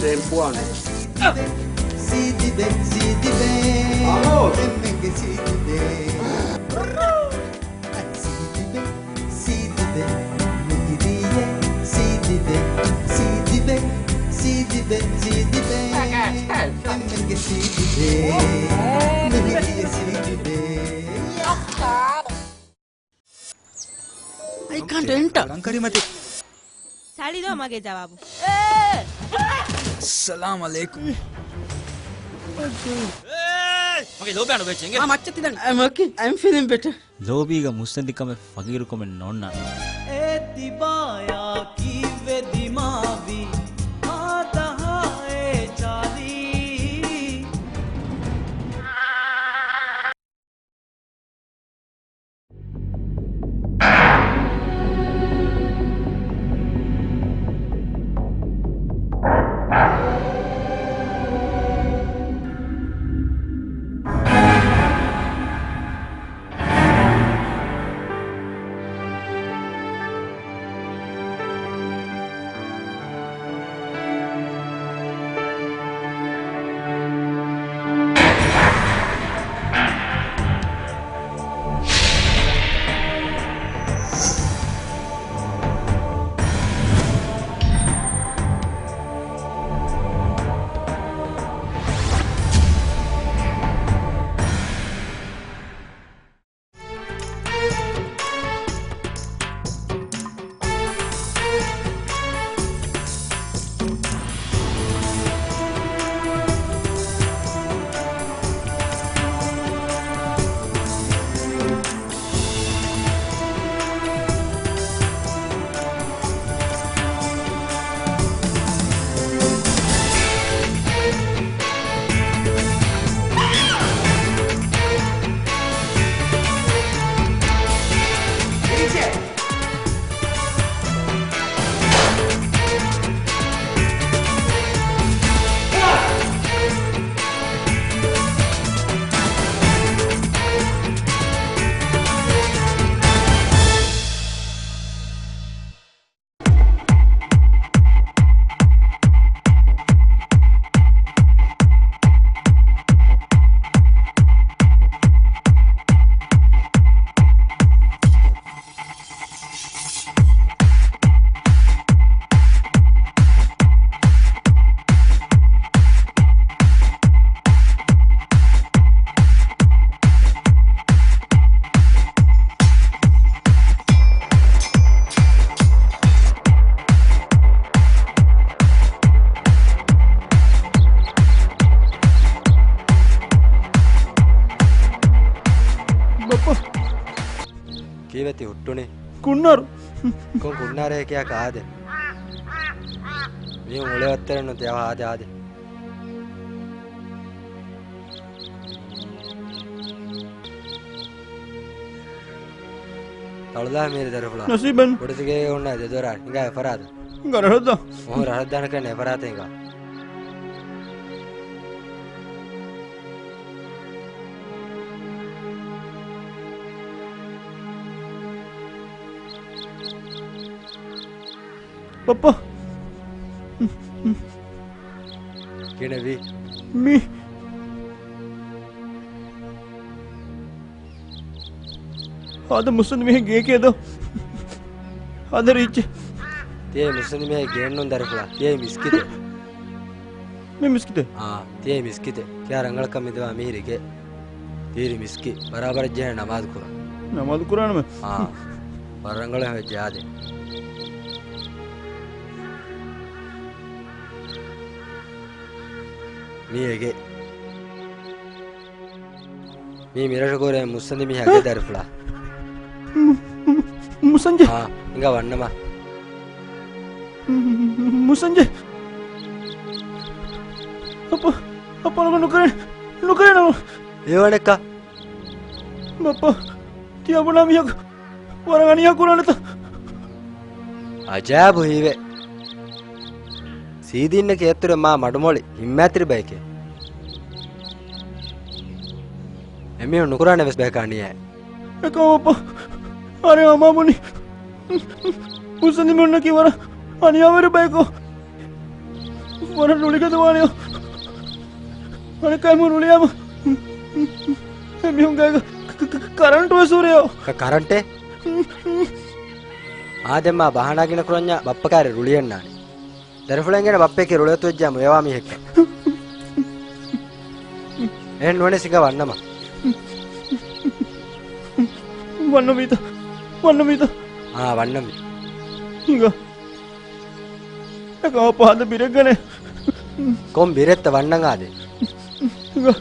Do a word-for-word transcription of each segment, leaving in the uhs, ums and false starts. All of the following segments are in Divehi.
ޓެމްޕުއާ ނެ. ސީދިބެ، ސީދިބެ. އަހޯ. އެންމެންގެ ސީދިބެ. ސީދިބެ، ސީދިބެ. މިހިރީއެ ސީދިބެ. ސީދިބެ، ސީދިބެ، ސީދިބެ. އެންމެންގެ ސީދިބެ. މިހިރީއެ ސީދިބެ. I can't enter. ކަންކަރިމަތި. ސާޅީ ދޯ މަގޭ ޖަވާބު. އައްސަލާމު ޢަލައިކުމް. މަގޭ ލޯބި އަޑު ގެއްޗެނގެ. އާ، މައްޗަށް ތި ދަން. I'm okay. I'm feeling better. ލޯބީގަ މުއްސަނދިކަމެއް ފަގީރުކަމެއް ނޯންނާ. އޭ ތިބާޔާ ކީއްވެ ދިމާވީ؟ ހާދަހާ އޭ ޗާލީ. ބައްޕަ. ކީއްވެ ތި ހުއްޓުނީ؟ ކުންނާރު. ކޮން ކުންނާރެއް ކިޔާ ކާދެ؟ މީހުން އުޅޭ ވައްތަރެއް ނުތެ އަވަހާދެ އާދެ. ތަޅުލާ މީރި ދަރިފުޅާ. ނަސީބެން. ކުޑަތިގޭގަ އޮންނަ ދެދޮރާ ހިނގާ އެފަރާތަށް. ހިނގާ ރަހައްދާ. އޮހޮ ރަހައްދާނެ ކަން އެފަރާތަށް ހިނގާ. ބައްޕަ. ކިހިނެއްވީ؟ މީ. ހާދަ މުއްސަނދި މީހެއް ގެޔަކޭ ދޯ؟ ހާދަ ރީއްޗެއް. ތިޔައީ މުއްސަނދި މީހެއް ގެއެއްނޫން ދަރިފުޅާ. ތިޔައީ މިސްކިތެއް. މި މިސްކިތެއް؟ އާ، ތިޔައީ މިސްކިތެއް. ކިޔާ ރަނގަޅަކަށް މިދިމާ މިހިރި ގެ. ތިހިރި މިސްކި. ބަރާބަރަށް ޖެހޭ ނަމާދު ކުރަން. ނަމާދު ކުރާނަމޭ. އާ، ވަރަށް ރަނގަޅަށް ހޮވެއްޖެ އާދެ. މީ އެގެ. މީ މިރަށުގަ ހުރޭ މުއްސަނދި މީހާގެ ދަރިފުޅާ. މު-، މު-، މުއްސަންޖެ. އާ، ހިނގާ ވަންނަމާ. މުއްސަންޖެ. އައްޕަ، އައްޕަ ނުކުރޭ، ނުކުރޭ. އެވަނެއްކާ. ބައްޕަ، ތިޔަބުނާ މީހަކު ވަރަށް އަނިޔާ ކުރާނެތަ؟ އަޖައިބު ހީވޭ. ސީދީންނަކީ އެއްތުރެ މާ މަޑުމޮޅި ހިތްމަތިރި ބައެކޭ. އެމީހުން ނުކުރާނެ ވެސް ބަޔަކަށް އަނިޔާ. އެކަމަކު ބައްޕަ، އަރެ އަމާ ބުނި. މުއްސަނދި މީހުންނަކީ ވަރަށް އަނިޔާވެރި ބަޔަކު. ވަރަށް ރުޅިގަދަވާނެޔޯ. އަނެއްކާ މި ރުޅިޔާމަ މީހުންގެ ކަ-، ކަ-، ކަ-، ކަރަންޓު ވެސް ހުރެޔޯ. ކަ-، ކަރަންޓެއް؟ އާދެ، މާ ބަހާނާ ގިނަ ކުރަންޏާ ބައްޕަ ކާރި ރުޅިއަންނާނެ. ދަރިފުޅަށް އެނގޭނެ ބައްޕައެކޭ ރުޅިއަތުވެއްޖާ މޮޔަވާ މީހެއްކަން. އެހެން ނުވަނީސް ހިނގާ ވަންނަމާ. ވަންނަމީތަ؟ ވަންނަމީތަ؟ އާ، ވަންނަމީ. ހިނގާ. އެކަމަށް ޕާދަ ބިރެއްގަނެ. ކޮން ބިރެއްތަ ވަންނަން އާދެ؟ ހިނގާ.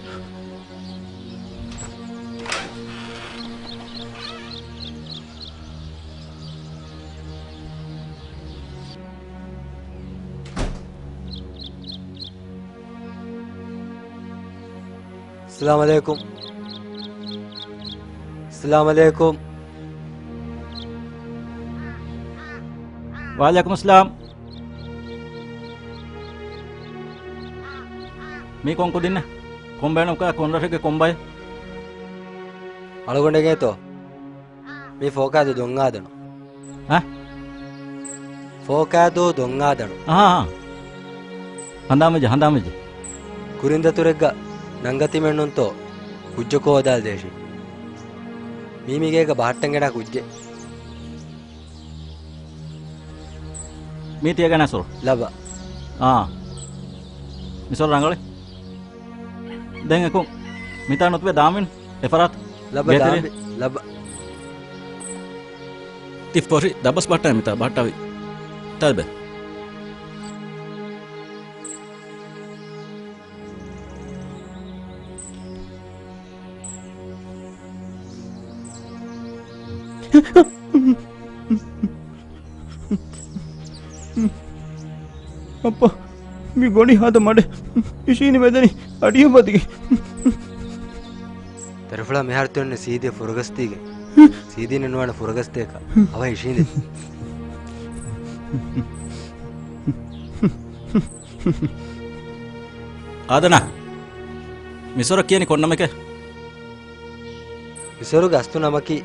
އައްސަލާމު ޢަލައިކުމް. އައްސަލާމު ޢަލައިކުމް. ވަޢަލައިކުމުއްސަލާމް. މީ ކޮން ކުދިންނެއް؟ ކޮން ބޭނުމަކާ ކޮން ރަށެއްގެ ކޮން ބައެއް؟ އަޅުގަނޑެއްގޭތޯ؟ މީ ފޯކާދޫ ދޮންއާދަނު. އަ؟ ފޯކާދޫ ދޮންއާދަނު. އަހާ، އަހާ. ހަނދާންވެއްޖެ، ހަނދާންވެއްޖެ. ކުރިން ދަތުރެއްގަ ނަންގަތީމެއްނޫންތޯ ކުއްޖަކު ހޯދާލަދޭށި. މީ މިގޭގަ ބަހައްޓަންގެނާ ކުއްޖެއް. މީ ތިޔަގަނާ މިސޮރު. ލައްބަ. އާ. މިސޮރު ރަނގަޅޭ. ދެން އެކު މިތާ ނުތުބެ ދާންވީނު އެފަރާތު. ލައްބަ ގޭތެރެ. ދާންވީ. ލައްބަ. ތި ފޮށި ދަބަސް ބަހައްޓާ މިތާ ބަހައްޓާވީ. ތަލްބެ. އައްޕާ، މި ގޮނޑި ހާދަ މަޑެއް އިށީނި މެދަނީ އަޑިއަށް ބަދިގެ. ދަރިފުޅާ މިހާރު ތި އޮންނަ ސީދީ ފުރަގަސްދީގެ. ސީދީ ނުވާނެ ފުރަގަސްދޭކަށް. އަވަހަށް އިށީނދެ. އާދަނާ، މިސޮރަށް ކިޔަނީ ކޮން ނަމެކޭ؟ މިސޮރުގެ އަސްލު ނަމަކީ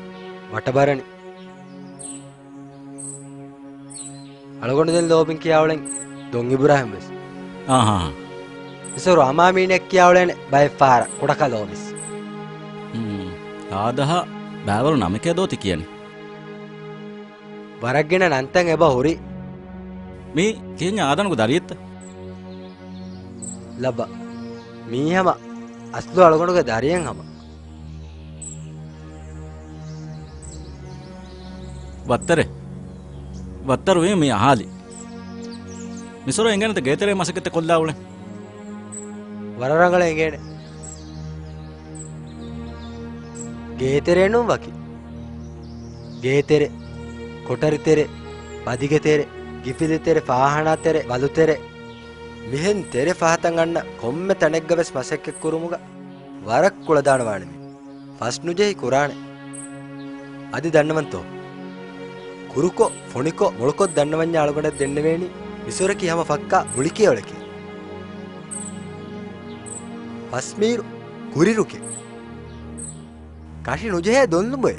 ވަޓަބަރަނި. އަޅުގަނޑު ދެން ލޯބިން ކިޔާ އުޅެން ދޮން އިބުރާހިމް ވެސް. އާހާ. މިސޮރު އަމާމީނެއް ކިޔާ އުޅޭނެ ބައެއް ފަހަރަށް ކުޑަކަލޯ ވެސް. ހުން. އާދަހަ ބައިވަރު ނަމެކޭ ދޯ ތި ކިޔަނީ. ވަރަށް ގިނަ ނަންތައް އެބަ ހުރި. މީ ކިހިންޏާ އާދަނުގެ ދަރިއެއްތަ؟ ލައްބަ. މީ ހަމަ އަސްލު އަޅުގަނޑުގެ ދަރިއެއް ހަމަ. ވައްތަރެއް. ވައްތަރު ވީމަ މީ އަހާލި. މިސޮރަށް އެނގޭނެތަ ގޭތެރޭ މަސައްކަތެއް ކޮށްލާ އުޅެން؟ ވަރަށް ރަނގަޅަށް އެނގޭނެ. ގޭތެރޭނުން ވަކި. ގޭތެރެ، ކޮޓަރިތެރެ، ބަދިގެ ތެރެ، ގިފިލި ތެރެ، ފާހާނާ ތެރެ، ވަލު ތެރެ، މިހެން ތެރެ ފަހަތަށް އަންނަ ކޮންމެ ތަނެއްގަ ވެސް މަސައްކަތް ކުރުމުގަ ވަރަށް ކުޅަދާނަވާނެ މީ. ފަސް ނުޖެހި ކުރާނެ. އަދި ދަންނަވަންތޯ؟ ކުރުކޮށް، ފޮނިކޮށް، މޮޅުކޮށް ދަންނަވަންޏާ އަޅުގަނޑަށް ދެންނެވޭނީ މިސޮރަކީ ހަމަ ފައްކާ ހުޅިކިޔޮޅެކޭ. ފަސްމީރު ކުރިރުކޭ. ކަށި ނުޖެހޭ ދޮންލުނބޮއެ.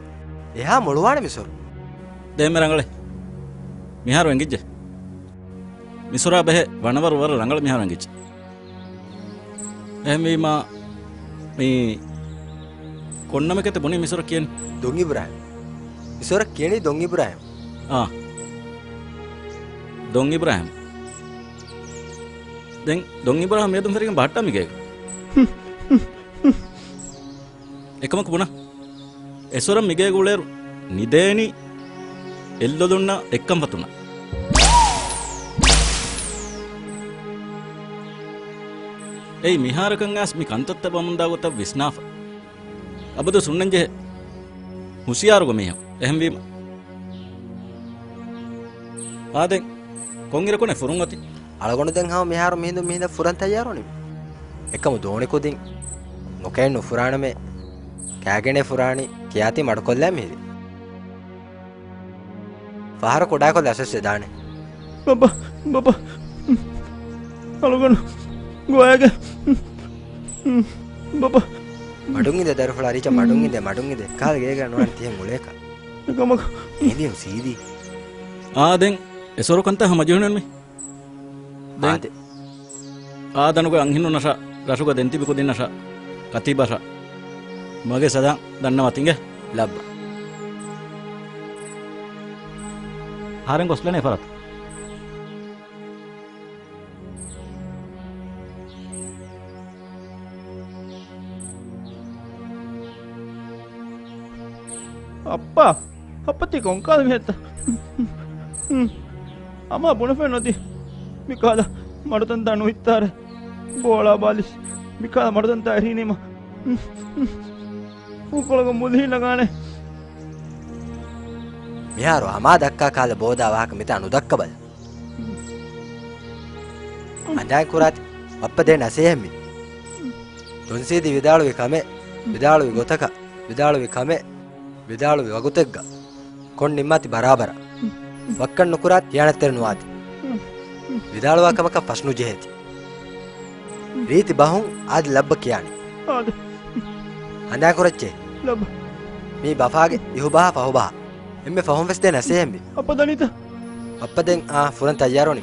އެހާ މޮޅުވާނެ މިސޮރު. ދޭން މި ރަނގަޅޭ. މިހާރު އެނގިއްޖެ. މިސޮރާ ބެހޭ ވަނަވަރު ވަރަށް ރަނގަޅަށް މިހާރު އެނގިއްޖެ. އެހެންވީމާ، މި ކޮން ނަމެކޭތަ ބުނީ މިސޮރަށް ކިޔަނީ؟ ދޮން އިބްރާހިމް. މިސޮރަށް ކިޔަނީ ދޮން އިބްރާހިމް. އާ. ދޮން އިބްރާހިމް. ދެން ދޮން އިބްރާހިމް މިއަދުން ފެށިގެން ބަހައްޓާ މިގޭގަ. އެކަމަކު ބުނާ. އެސޮރަށް މިގޭގަ އުޅޭއިރު ނިދޭނީ އެއްލޮލުންނާ އެއްކަންފަތުންނާ. އެއީ މިހާރަކަށް އައިސް މި ކަންތައްތައް ވަމުންދާ ގޮތަށް ވިސްނާފަ. އަބަދުވެސް ހުންނަންޖެހޭ ހުސިޔާރުގެ މީހަކު. އެހެންވީމަ. އާދެން ކޮންއިރަކުނެ ފުރުން އޮތީ؟ އަޅުގަނޑު ދެން ހަމަ މިހާރު މިހިނދު މިހިނދަށް ފުރަން ތައްޔާރުވަނީ. އެކަމު ދޯނި ކުދިން ނުކެއިން ނުފުރާނަމޭ. ކާގެނެއް ފުރާނީ ކިޔާތީ މަޑުކޮށްލާ މިހިރީ. ފަހަރަށް ކުޑަކޮށްލަ އަސަސް ވެދާނެ. ބަބާ، ބަބާ. އަޅުގަނޑު ގޮވައިގެން. ބަބާ. މަޑުންއިނދެ ދަރިފުޅާ ރީޗަށް މަޑުންއިނދެ، މަޑުންއިނދެ. ކާލް ގޭގަ ނުވާނެ ތިހެން އުޅޭކަށް. އެކަމަކު. އޭނިއު ސީދީ. އާ ދެން އެސޮރު ކަންތައް ހަމަޖެހުނެއް މި. ދެން. އާދެ. އާދަނުގެ އަންހެނުންނަށާ، ރަށުގަ ދެންތިބި ކުދިންނަށާ، ކަތީބަށާ މަގެއް ސަލާން ދަންނަވާ ތިނގޭ. ލައްބަ. އަހަރެން ގޮސްލަނީ އެފަރާތަށް. އައްޕާ، އައްޕާ ތި ކޮންކަހަލަ މިހެންތަ؟ އަމާ ބުނެފައެއް ނުދީ. މިކަހަލަ މަޑުތަންތާ ނުވިއްތާރޭ. ބޯޅާ ބާލިސް މިކަހަލަ މަޑުތަންތާ އެރީނީމަ. ހުކޮޅުގަ މުލިހި ނަގާނެ. މިހާރު އަމާ ދައްކާ ކަހަލަ ބޯދާ ވާހަކަ މިތާ ނުދައްކަބަލަ. ހަނދާން ކުރާތި، ބައްޕަ ދޭ ނަސޭހަތް މީ. ދުންސީދީ ވިދާޅުވި ކަމެއް، ވިދާޅުވި ގޮތަކަށް، ވިދާޅުވި ކަމެއް، ވިދާޅުވި ވަގުތެއްގަ ކޮން ނިންމާތި ބަރާބަރަށް. ވައްކަން ނުކުރާތި، ހިޔާނަތްތެރި ނުވާތި. ވިދާޅުވާ ކަމަކަށް ފަށްނުޖެހޭތި. ރީތި ބަހުން އާދެ ލައްބަ ކިޔާނީ. އާދެ. ހަނދާން ކުރައްޗޭ. ލައްބަ. މީ ބަފާގެ އިހުބަހާ ފަހުބަހާ. އެންމެ ފަހުން ވެސް ދޭ ނަސޭހަތް މީ. އައްޕަ ދަނީތަ؟ އައްޕަ ދެން އާ ފުރަން ތައްޔާރުވަނީ.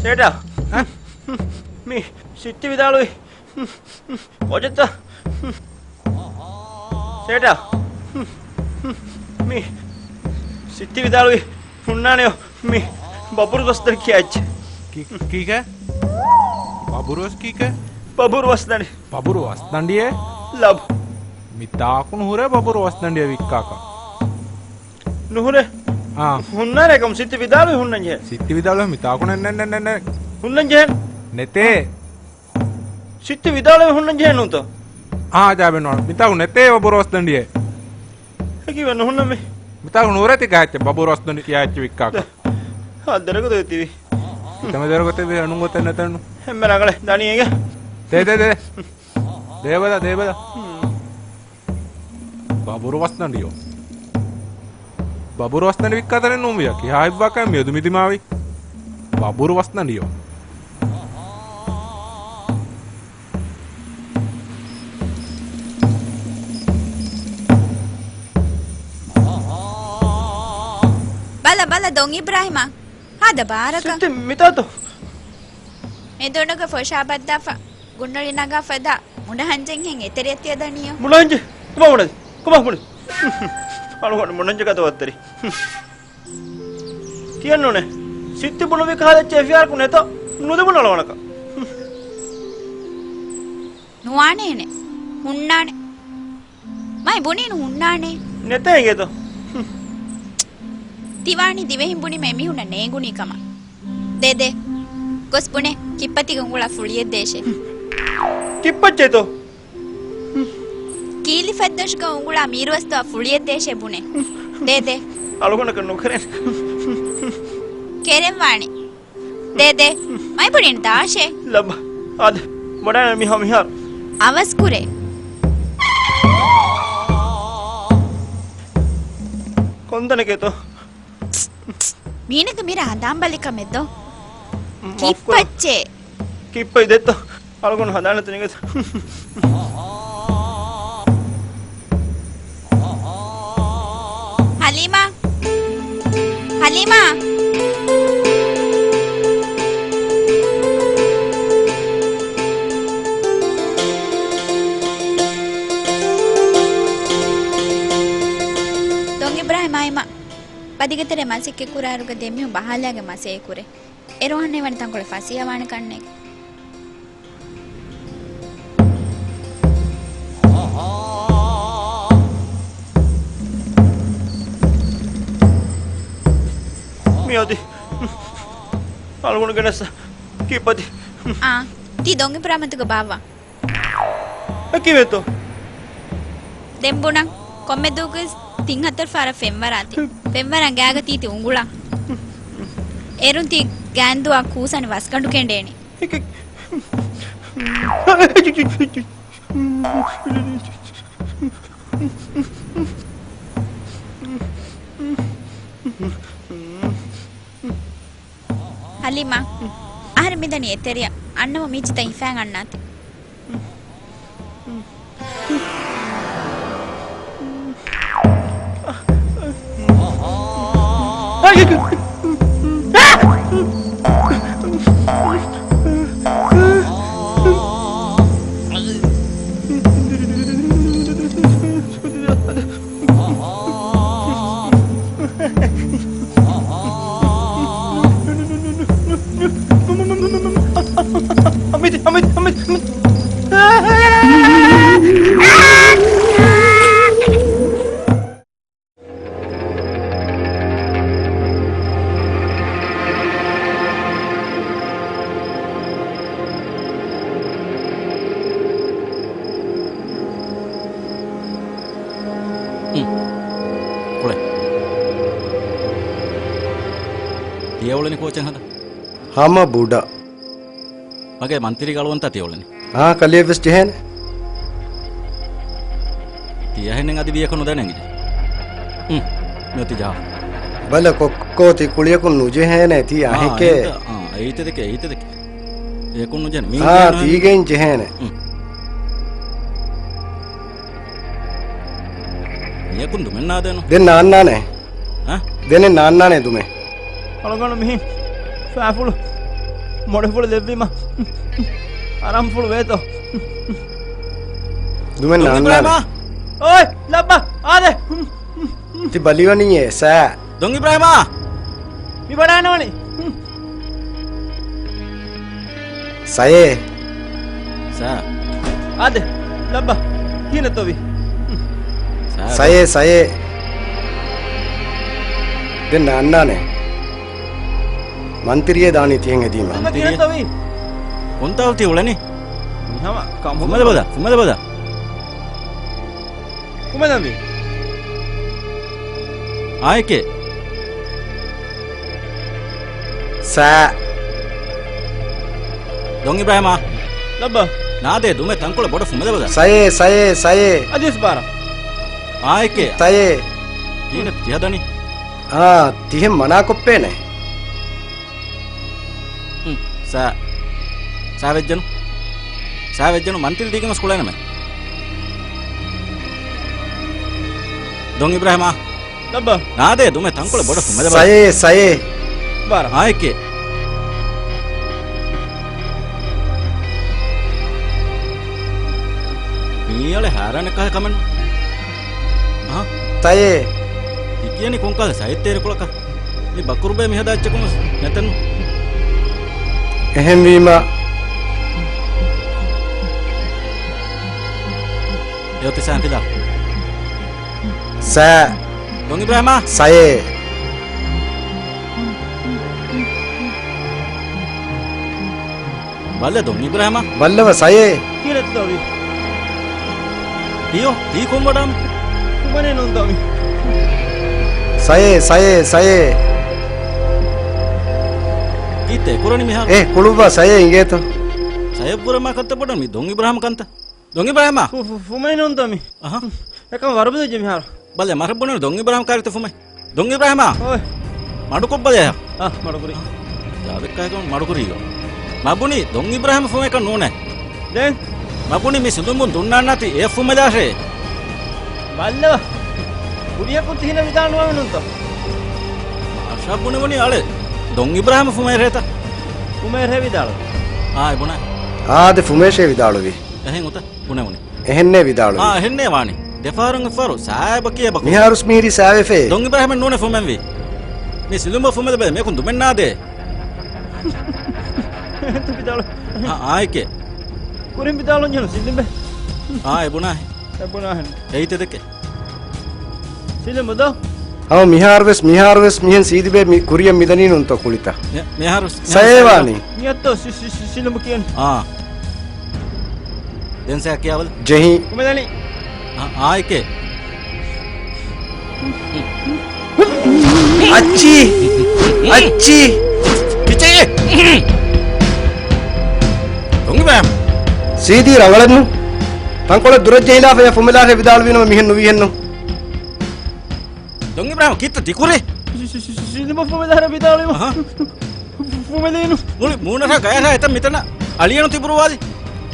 ސޭޓާ. އަ؟ މި ސިއްތި ވިދާޅުވި އޮޖެތަ؟ ސޭޓާ. މި ސިއްތި ވިދާޅުވި ހުންނާނެޔޯ މި ބަބުރު ވަސްދަނޑި ކިޔާ އެއްޗެއް. ކި-، ކީކޭ؟ ބަބުރު ވަސް ކީކޭ؟ ބަބުރު ވަސްދަނޑި. ބަބުރު ވަސްދަނޑިއޭ؟ ލަބް. މިތާކު ނުހުރޭ ބަބުރު ވަސްދަނޑިއެއް ވިއްކާކަށް. ނުހުރޭ؟ އާ. ހުންނާނެ ކަމު ސިއްތި ވިދާޅުވި ހުންނަން ޖެހޭ. ސިއްތި ވިދާޅުވި މިތާކު ނެ-، ނެ-، ނެ-، ނެ-، ނެ-، ހުންނަން ޖެހޭ. ނެތޭ. ސިއްތި ވިދާޅުވި ހުންނަން ޖެހޭ ނޫންތޯ؟ އާ، ޖާބެއް ނޯން. މިތާކު ނެތޭ ބަބުރު ވަސްދަނޑިއެއް. އެކީ ވެ ނުހުންނަމޭ. މިތާކު ނުހުރޭ ތި ކިޔާ އެއްޗެއް، ބަބުރު ވަސްދަނޑި ކިޔާ އެއްޗެއް ވިއްކާކަށް. އާ، ދެރަގަ ދޮވެ ތިވީ. އެކަމެ ދެރަގަ ތެވީ އަނުން ގޮތެއް ނެތެއްނު. ހެންމެ ރަނގަޅެ ދަނީ އޭގެ. ދޭ، ދޭ، ދޭ. ދޭބަލަ، ދޭބަލަ. ބަބުރު ވަސްދަނޑިޔޯ. ބަބުރު ވަސްދަނޑި ވިއްކާ ތަނެއް ނޫންވިޔާ. ކިހާ ހިތްވާކަމެއް މިއަދު މި ދިމާވީ. ބަބުރު ވަސްދަނޑިޔޯ. ބަލަ، ބަލަ، ދޮން އިބްރާހިމާ. ހާދަ ބާރަކަށް. ސިއްތި މިތާތޯ؟ މެދުނުގެ ފޮށާ ބައްދާފަ، ގުންނޮޅި ނަގާފަ ދާ މުނަހަންޖެންހެން އެތެރެއަށް ތިޔަ ދަނީޔޯ. މުނަހަންޖެ؟ ކޮބާ މުނަދި؟ ކޮބާ މުނަދި؟ އަޅުގަނޑު މުނަންޖެ ކަތަ ވައްތަރި. ކިޔަން ނޫނޭ. ސިއްތި ބުނުވި ކަހަލަ އެއްޗެއް އެފްއާއާރަކު ނެތޯ؟ ނުދެބުނު އަޅުގަނޑަކަށް. ނުވާނޭނެ. ހުންނާނެ. މައި ބުނީނު ހުންނާނެ. ނެތޭ އިނގޭތޯ؟ ތިވާނީ ދިވެހިން ބުނީމަ އެމީހުންނަށް ނޭނގުނީ ކަމަށް. ދޭ ދޭ. ގޮސް ބުނޭ، ކިއްޕަތީގެ އުނގުޅާ ފުޅިއެއް ދޭށޭ. ކިއްޕައްޗޭތޯ؟ ކީލި ފަތްދޮށުގަ އުނގުޅާ މީރުވަސްދުވާ ފުޅިއެއް ދޭށޭ ބުނޭ. ދޭ ދޭ. އަޅުގަނޑަކަށް ނުކެރޭނެ. ކެރެންވާނެ. ދޭ ދޭ. މައިބުނިން ދާށޭ. ލައްބަ. އާދެ. ބޮޑާނެ މިހާ މިހާރު. އަވަސް ކުރޭ. ކޮންތަނެކޭތޯ؟ މީނަގެ މިރަށް ހަނދާން ބަލި ކަމެއް ދޯ؟ މާފް ކުރަން. ކިއްޕައްޗޭ. ކިއްޕައި ދެއްތޯ؟ އަޅުގަނޑު ހަނދާން ނެތުނިގެ. ހަލީމާ! ހަލީމާ! ދޮން އިބްރާހިމް އައިމަ. ބަދިގެ ތެރޭ މަސައްކަތް ކުރާއިރުގަ ދެ މީހުން ބަހާލާގެން މަސައްކަތް ކުރޭ. އޭރު އަހަންނަށް ވަނީ ތަންކޮޅެއް ފަސޭހަވާނެ ކަންނޭނގެ. މިއޮތީ. އަޅުގަނޑު ގެނެސް ކިއްޕަތި. އާ، ތީ ދޮން އިބްރާހިމް އަތުގަ ބާއްވާ. އެ ކީއްވެތޯ؟ ދެން ބުނަން، ކޮންމެ ދުވަހަކުވެސް ތިން ހަތަރު ފަހަރަށް ފެންވަރާތި. ފެންވަރާ ގާގަ ތީތި އުނގުޅާ. އޭރުން ތީ ގާންދުވާ ކޫސަނި ވަސްގަނޑު ކެނޑޭނީ. ހަލީމާ، މިދަނީ އެތެރެއަށް. އަންނަމު މީޗިތައް ހިފާން އަންނާތި. ހުން. ކުޅެ. ތިޔަ އުޅެނީ ކޯޗެއް ހަދަ؟ ހަމަ ބުޑަ. މަގޭ މަންތިރީގެ އަޅުވަންތާ ތިޔަ އުޅެނީ؟ އާ، ކަލެޔަށްވެސް ޖެހޭނެ. ތިޔަ އެހެނެއް އަދި ވިޔަކަށް ނުދަނެ އިނގިލި. ހުން. މިއޮތީ ޖަހާ. ބަލަ ކޮއްކޯ ތި ކުޅިޔަކުން ނުޖެހޭނެ ތީ އާ، އަހެކޭ. އެހެންތަ؟ އާ، އެއީތަ ދެކެ، އެއީތަ ދެކެ. އެކުން ނުޖެހޭނެ. މީ އާ، ޖެހޭނެ. ތީގެއިން ޖެހޭނެ. ހުން. މިޔަކުން ދުމެއް ނާދޭނު. ދެން ނާންނާނެ. އަ؟ ދެނެއް ނާންނާނެ ދުމެއް. އަޅުގަނޑު މިހިން ފާފުޅު މޮޅެފުޅު ލެއްވީމަ އަރަންފުޅު ވޭތޯ؟ ދުމެއް ދޮން ނާންނާނެ. އިބްރާހިމާ! އޯއް! ލައްބަ! އާދެ! ތި ބަލިވަނީއޭ ސާ. ދޮން އިބްރާހިމާ! މި ބަޑާނަވަނީ. ސަޔޭ. ސާ. އާދެ، ލައްބަ. ހީނަތޮވި. ސާ. ސަޔޭ، ސަޔޭ. ދެން ނާންނާނެ. މަންތިރިއެ ދާނީ ތިހެން ހެދީމަ. މަންތިރިއެ؟ ކޮންތާލު ތި އުޅެނީ؟ މިހަމަ ކަމު. ފުމެލަބަދަ، ފުމެލަބަދަ. ކުމެލަންވީ؟ އާއެކޭ. ސާ. ދޮން އިބްރާހިމާ. ލައްބަ. ނާދޭ ދުމެ ތަންކޮޅެއް ބޮޑަށް ފުމެލަބަދަ. ސަޔޭ، ސަޔޭ، ސަޔޭ. އަދިވެސް ބާރަ. އާއެކޭ. ސަޔޭ. ކީނެ ތިހަދަނީ؟ އާ، ތިހެން މަނާކޮށްފޭނެ. ހުން، ސާ. ސާ ވެއްޖެނު. ސާ ވެއްޖެނު މަންތިރި ދީގެން ވެސް ކުޅޭނަމޭ. ދޮން އިބްރާހިމާ. ލައްބަ. ނާދޭ ދުމެ ތަންކޮޅެއް ބޮޑަށް ފުމެލަބަ. ސަޔޭ، ސަޔޭ. ބާރަ. އާއެކޭ. މީއަޅެ ހާރާނެއްކާ ކަމެއް. އަހަ. ސަޔޭ. ތި ކިޔަނީ ކޮންކާލެ ސައެއް ތޭރިކޮޅަކަށް؟ މި ބަކުރުބޭ މިހަދާ އެއްޗަކުން ވެސް ނެތެން. އެހެންވީމަ. އެއޮތި ސާންތިލާ. ސާ. ދޮން އިބްރާހިމާ. ސަޔޭ. ބަލަ ދޮން އިބްރާހިމާ. ބައްލަވަ ސަޔޭ. ކީރެތުދޯވި. ތިޔޯ، ތީ ކޮން ވަޑާމެ؟ ކުމަނެއް ނޫން ދޯވި. ސަޔޭ، ސަޔޭ، ސަޔޭ. ކީއްތަ ކުރަނީ މިހާރު؟ އޭ، ކުޅުއްވާ ސަޔޭ އިނގޭތޯ. ސަޔޭ ކުރަމާ ކަންތައް ބޮޑަން މި ދޮން އިބްރާހިމް ކަންތައް. ދޮން އިބްރާހިމާ. ފު-، ފު-، ފުމެއް ނޫންތޯ މި؟ އަހަ. އެކަން ވަރުބަދަ ޖެ މިހާރު. ބަލެ، މަރަށް ބުނެ ދޮން އިބްރާހިމް ކާރިތަ ފުމެ. ދޮން އިބްރާހިމާ. އޮއް. މަޑުކޮށް ބަލަ. އާ، މަޑުކުރީ. ޖާވެއްކާކަން މަޑުކުރީ. މަ ބުނީ ދޮން އިބްރާހިމް ފުމެކަން ނޫނޭ. ދެން؟ މަ ބުނީ މި ސިލުމުން ދުންނާންނާތި އެ ފުމެލާށޭ. ބައްލަވަ. ކުރިޔަކު ތިހިނަ ވިދާޅުވަމެ ނޫންތޯ؟ މާޝާ ބުނެވުނީ އަޅެ. ދޮން އިބްރާހިމް ފުމޭރޭތަ؟ ފުމޭރޭ ވިދާޅު. އާ، އެ ބުނާ. އާދެ ފުމޭށޭ ވިދާޅުވި. އެހެން އުތަ ބުނެވުނީ. އެހެންނޭ ވިދާޅުވީ. އާ، އެހެންނޭ ވާނީ. ދެފަހަރުން އެއްފަހަރު ސާއެބަކީ އެބަކު. މިހާރުސް މީރި ސާވެފޭ. ދޮން އިބްރާހިމެއް ނޫނެ ފުމެންވީ. މި ސިލުމަށް ފުމެލެބޭ މިޔަކުން ދުމެއް ނާދޭ. އެހެންތަ ވިދާޅު. އާ، އާއެކޭ. ކުރިން ވިދާޅުން ޖެހުނު ސިލިމެ. އާ، އެ ބުނާހެން. އެ ބުނާހެން. އެއީތަ ދެކެ. ސިލިމު ދޯ؟ ހަމަ މިހާރުވެސް، މިހާރުވެސް މިހެން ސީދިބޭ މި ކުރިޔަށް މިދަނީ ނޫންތޯ ކުޅިތަ؟ މި-، މިހާރު ސަޔޭ ވާނީ. މިއަށްތޯ ސި-، ސި-، ސި-، ސިލިމު ކިޔަން. އާ. ދެން ސައި ކިޔާބަލަ. ޖެހި. ކުމެލަނީ. އާ، އާއެކޭ. އައްޗި! އައްޗި! ކިޗޭ! ދޮން އިބްރާހިމް. ސީދީ ރަނގަޅެއްނު. ތަންކޮޅެއް ދުރަށް ޖެހިލާފަޔަ ފުމެލާށޭ ވިދާޅުވީނަމަ މިހެން ނުވީހެއްނު. ދޮން އިބްރާހިމް ކީއްތަ ދިކުރޭ؟ ސި-، ސި-، ސި-، ސިލިމަށް ފުމެލާށޭ ވިދާޅުވީމަ. އަހަ. ފުމެލީނު. މުޅި މޫނަށާ ގަޔަށާ އެތަން މިތަނަށް އަޅިއަނު ތިބުރުވާލި.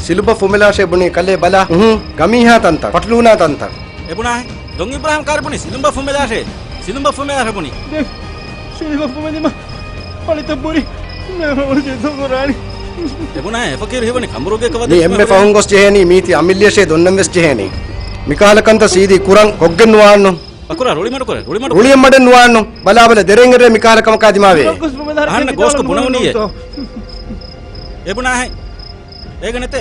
ސިލުބަ ފުމެލާށޭ ބުނީ ކަލޭ ބަލާ. އުހު، ގަމީހާ ތަންތަން، ފަޓުލޫނާ ތަންތަން. އެބުނާހެ. ދޮން އިބްރާހިމް ކާރި ބުނީ ސިލުބަ ފުމެލާށޭ. ސިލުބަ ފުމެލާށޭ ބުނީ. ދެ، ސިލުބަ ފުމެލީމަ އަޅިތައް ބުރި. މެ އަޅު ޖެއްދު ކުރާނީ. އެބުނާ އެ ފަކީރު ހީވަނީ ކަނބުރުގެ ކަވަދެއް މި އެންމެ ފަހުން ގޮސް ޖެހޭނީ މީތި އަމިއްލިޔަށޭ ދޮންނަން ވެސް ޖެހޭނީ. މިކަހަލަ ކަންތައް ސީދީ ކުރަން ކޮށްގެން ނުވާންނު. ބަކުރާ ރުޅި މަޑުކުރޭ، ރުޅި މަޑުކުރޭ. ރުޅިއެއް މަޑެއް ނުވާންނު. ބަލާބަލަ ދެރޭން އެރޭ މިކަހަލަ ކަމަކާ ދިމާވޭ. އަހަންނަށް ގޯސްކޮށް ބުނެވުނީއޭ. އެބުނާހެ. އޭގަ ނެތޭ.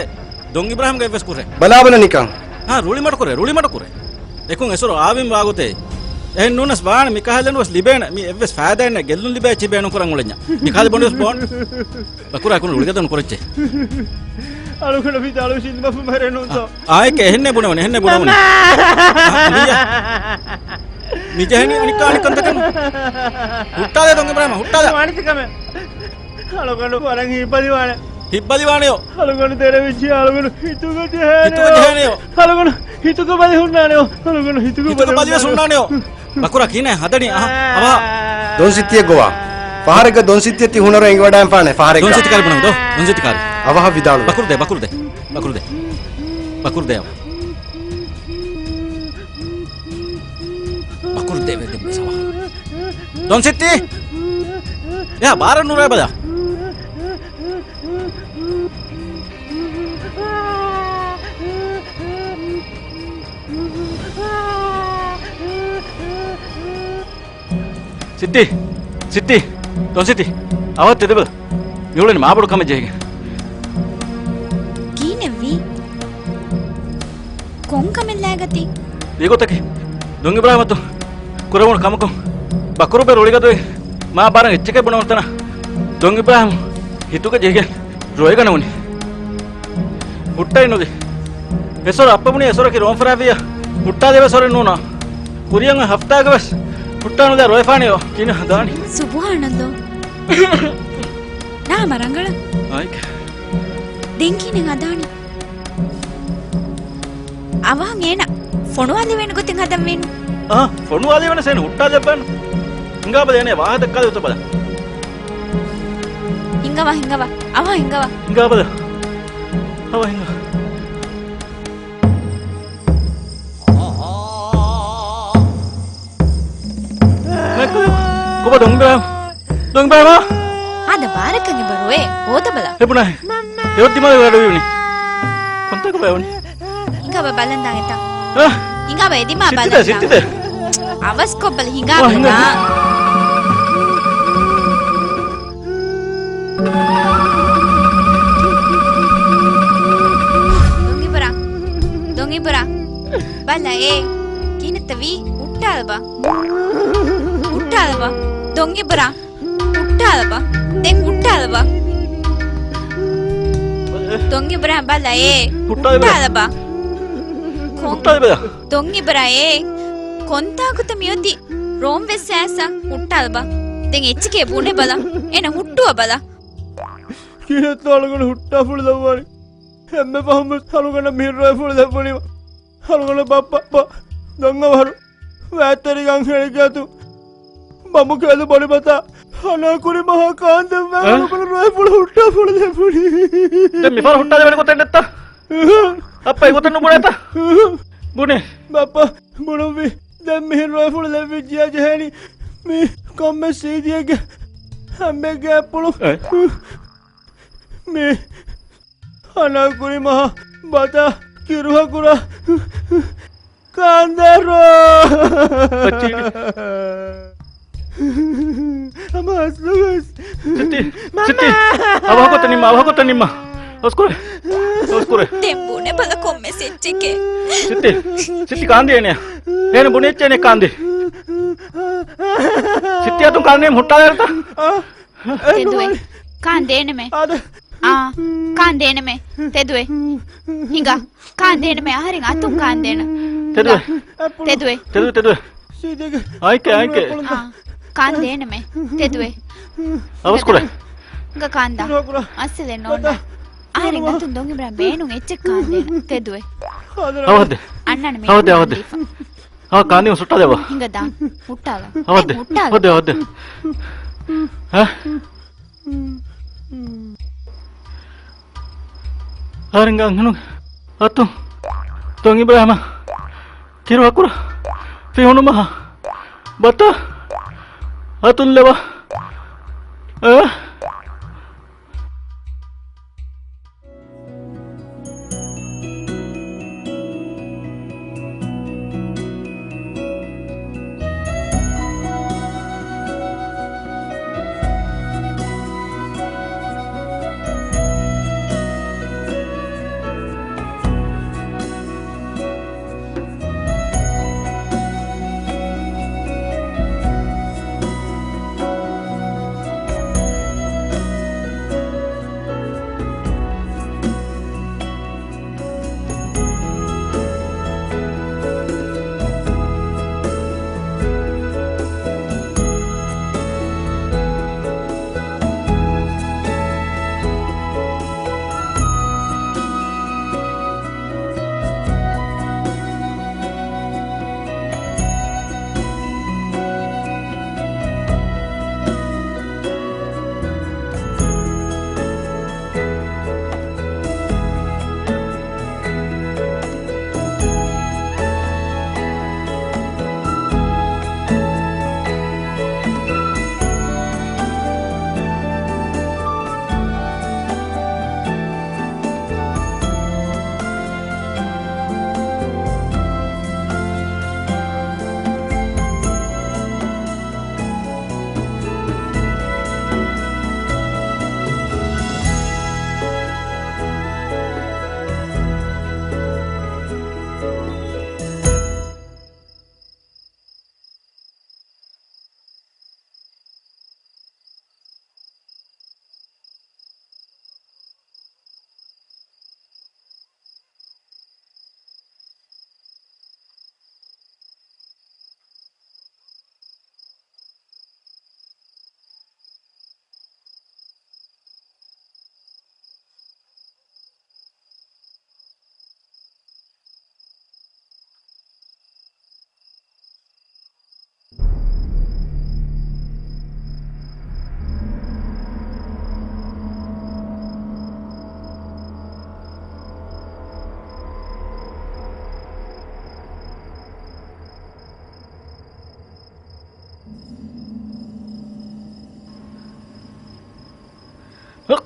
ދޮން އިބްރާހިމްގެ އެއްވެސް ކުށެއް. ބަލާބަލަ ނިކަން. ހާ، ރުޅި މަޑުކުރޭ، ރުޅި މަޑުކުރޭ. އެކުން އެސޮރު އާވިން ވާގޮތޭ. އެހެން ނޫނަސް ވާނެ މިކަހަލަނުވެސް ލިބޭނެ. މި އެއްވެސް ފައިދާއެއް ނެތް. ގެއްލުން ލިބޭ އެއްޗި ބޭނުން ކުރަން އުޅެންޏާ. މިކަހަލަ ބޮނޑުވެސް ބޯން. ބަކުރާ އެކުން ރުޅިގަދަ ނުކުރެއްޗޭ. އަޅުގަނޑަށް ވިދާޅުވެސް އިނދުމަފު މަރެއް ނޫންތޯ؟ އާ، އާއެކޭ އެހެންނޭ ބުނެވުނީ، އެހެންނޭ ބުނެވުނީ. އާ، މިޔާ. މިޖެހެނީ އަނިކާ އަނިކަންތަކެއް. ހުއްޓާލޭ ދޮން އިބްރާހިމް، ހުއްޓާލާ. ވާނެތި ކަމެއް. އަޅުގަނޑު ވަރަށް ހިތްބަލިވާނެ. ހިތްބަލިވާނެޔޯ. އަޅުގަނޑު ދެރަވިއްޖެ، އަޅުގަނޑު ހިތުގަ ޖެހޭނެޔޯ. ހިތުގަ ޖެހޭނެޔޯ. އަޅުގަނޑު ހިތުގަ ބަލި ހުންނާނެޔޯ. އަޅުގަނޑު ހިތުގަ ހިތުގަ ބަލި ބަލިވެސް ހުންނާނެ. ހުންނާނެޔޯ. ބަކުރާ ކިހިނެއް ހަދަނީ؟ އަހަ، އަވަހަ. ދޮންސިއްތިއެއް ގޮވާ. ފަހަރެއްގަ ދޮންސިއްތިއެއް ތި ހުނަރު އެނގިވަޑައިން ފާނެ ފަހަރެއްގަ. ދޮންސިއްތި ކާރި ބުނަމު ދޯ. ދޮންސިއްތި ކާރި. އަވަހަށް ވިދާޅުވެ. ބަކުރުދޭ، ބަކުރުދޭ، ބަކުރުދޭ. ބަކުރުދޭ އަވަހަށް. ބަކުރުދޭވެ ދެން ސަވާ. ދޮންސިއްތި! އެހާ ބާރަށް ނުރާ ބަލާ. ސިއްތި! ސިއްތި! ދޮންސިއްތި! އަވަހަށް ތެދެބަލަ. މިއުޅެނީ މާބޮޑު ކަމެއް ޖެހިގެން. ކިހިނެއްވީ؟ ކޮން ކަމެއް ލާގަތީ؟ ވީގޮތަކީ، ދޮން އިބްރާހިމް އަތުން ކުރެވުނު ކަމަކުން ބަކުރުބެ ރުޅިގަދަވެ މާ ބާރަށް އެއްޗެކޭ ބުނެވުނު ތަނަށް ދޮން އިބްރާހިމް ހިތުގަ ޖެހިގެން ރޮއެގަނެވުނީ. ހުއްޓައެއް ނުދީ. އެސޮރު އައްޕަ ބުނީ އެސޮރަކީ ރޯން ފަރާފިއްޔާ ހުއްޓާލެވޭ ސޮރެއް ނޫނާ. ކުރިއަށް އޮތް ހަފްތާގަވެސް ހުއްޓާ ނުލާ ރޮއެފާނެޔޯ. ކިހިނެއް ހަދާނީ؟ ސުބުހާނައްލާ. ނާމަ ރަނގަޅަށް. އާއެކޭ. ދެން ކިހިނެއް ހަދާނީ؟ އަވަހަށް އޭނަ ފޮނުވާލެވޭނެ ގޮތެއް ހަދަންވީނު. އާ، ފޮނުވާލެވޭނެ ސޭން ހުއްޓާލެއްވާނު. ހިނގާބަލަ އޭނަ ވާހަކަ ދައްކާލެވުތަ ބަލަ. ހިނގަވާ، ހިނގަވާ. އަވަހަށް ހިނގަވާ. ހިނގާބަލަ. އަވަހަށް ހިނގާ. ކޮބާ ދޮންބެ؟ ދޮންބެ މާ؟ ހާދަ ބާރަކަށް އެބަ ރޮއެ ހޯދަބަލަ. އެބުނާ. އެ އޮތް ދިމާލަށް ގަޑުވީ. ކޮންތާކު ބައިވަނީ؟ ހިނގާބަ ބަލަންދާން އެތާ. އަ؟ ހިނގާބަ އެދިމާ ބަލަންދާން. ސިއްތިދޭ. އަވަސްކޮށްބަލަ ހިނގާ ބަލާ. ދޮން އިބްރާ. ދޮން އިބްރާ. ބަލަ އޭ. ކިހިނެއްތަ ވީ؟ ހުއްޓާލަބަ. ހުއްޓާލަބަ. ދޮން އިބްރާ. ހުއްޓާލަބަ. ދެން ހުއްޓާލަބަ. ދޮން އިބްރާ ބަލަ އޭ. ހުއްޓާލަބަ. ހުއްޓާލަބަ. ކޮން-، ހުއްޓާލަބަ. ދޮން އިބްރާ އޭ. ކޮންތާކުތަ މިއޮތީ؟ ރޯން ވެސް އައިސް ހުއްޓާލަބަ. ދެން އެއްޗެކޭ ބުނެބަލަ. އޭނަ ހުއްޓުވަބަލަ. ކިހިނެއްތޯ އަޅުގަނޑު ހުއްޓާފުޅު ލައްވާނީ؟ އެންމެ ފަހުން ވެސް އަޅުގަނޑަށް މިހިރަ ރޮއެފުޅު ލެއްވުނީމަ. އަޅުގަނޑަށް ބައްޕަ، ދޮންއަވަހަރު ވައިތަރިގަން ހެޅިގެއަތު ބަމު ކެލު ބޮޑިބަތާ ހަނާކުރި މަހާ ކާންދެންވާ އަ؟ އަޅުގަނޑު ރޮއެފުޅު ހުއްޓާފުޅު ލެއްވުނީ. ދެން މިފަހަރު ހުއްޓާލެވޭނެ ގޮތެއް ނެއްތަ؟ އައްޕަ އެގޮތަށް ނުބުނޭތަ؟ ބުނޭ. ބައްޕަ ބުނުއްވި. ދެން މިހިރަ ރޮއެފުޅު ލެއްވިއްޖިޔާ ޖެހޭނީ މި ކޮންމެ ސީދީއެއްގެ ހަމެއްގެ އަތްޕުޅު. އަ؟ މި ހަނާކުރި މަހާ ބަތާ ކިރުހަކުރާ ކާންދޭ ރޯ. އައްޗީ. ހަމަ އަސްލުވެސް. ސިއްތި، މަންމާ! ސިއްތި. އަވަހަކޮށް ނިންމާ، އަވަހަކޮށް ނިންމާ. އަސްކުރެ. އަސްކުރެ. ދެން ބުނެބަލަ ކޮންމެސް އެއްޗެކޭ. ސިއްތި، ސިއްތި ކާންދޭނެ. އޭނަ ބުނި އެއްޗެއް ނެއް ކާންދޭ. ސިއްތި އަތުން ކާންދޭ ހުއްޓާލާރަތަ؟ ތެދުވެ. ކާންދޭނެމޭ. އާ، ކާންދޭނެމޭ. ތެދުވެ. ހިނގާ. ކާންދޭނެމޭ. އަހަރެން އަތުން ކާންދޭނަ. ތެދުވެ. ތެދުވެ، ތެދުވެ. އާއެކޭ، އާއެކޭ. އާ، ކާންދޭނެމޭ. ތެދުވެ. އަވަސްކުރޭ. ހިނގާ ކާންދާ. އައްސަލެއް ނޯންނާ. އަހަރެން އަތުން ދޮން އިބްރާ ބޭނުން އެއްޗެއް ކާންދޭނަ. ތެދުވެ. އަވަހަށް ދޭ. އަންނާނެ މީ. އަވަހަށް ދޭ، އަވަހަށް ދޭ. އަވަހަށް ކާންދީމަ ހުއްޓާލަބަ. ހިނގަ ދާ. ހުއްޓާލަ. އަވަހަށް ދޭ. ދެން ހުއްޓާލަ. އަވަހަށް ދޭ، އަވަހަށް ދޭ. އަ؟ އަހަރެންގެ އަންހެނުން އަތުން ތޮން އިބްރާހިމަށް ކިރު ހަކުރަ ފިހުނުމަހަ ބަތަ އަތުން ލެވާ. އަ.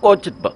ކޯއްޗެއްބާ؟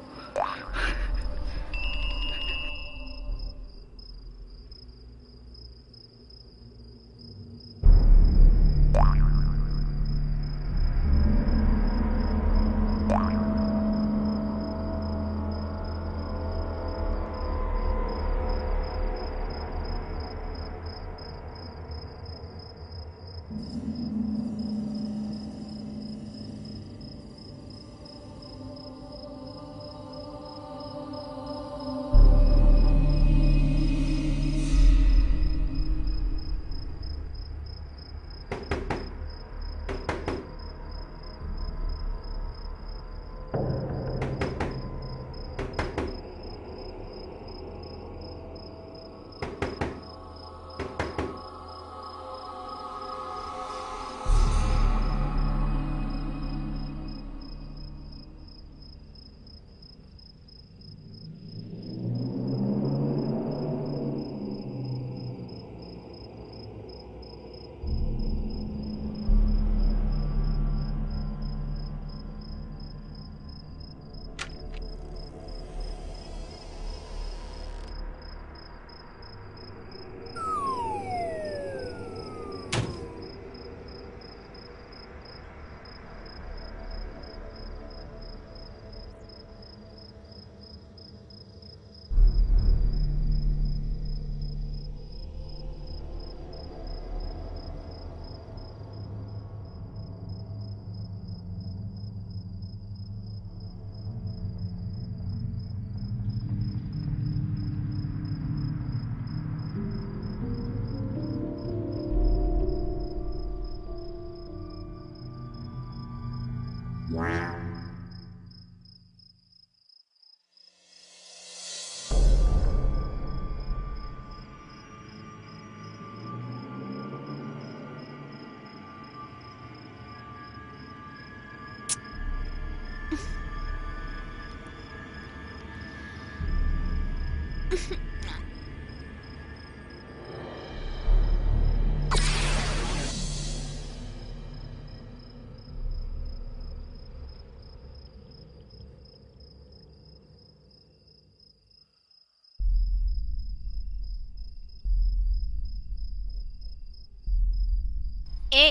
އޭ.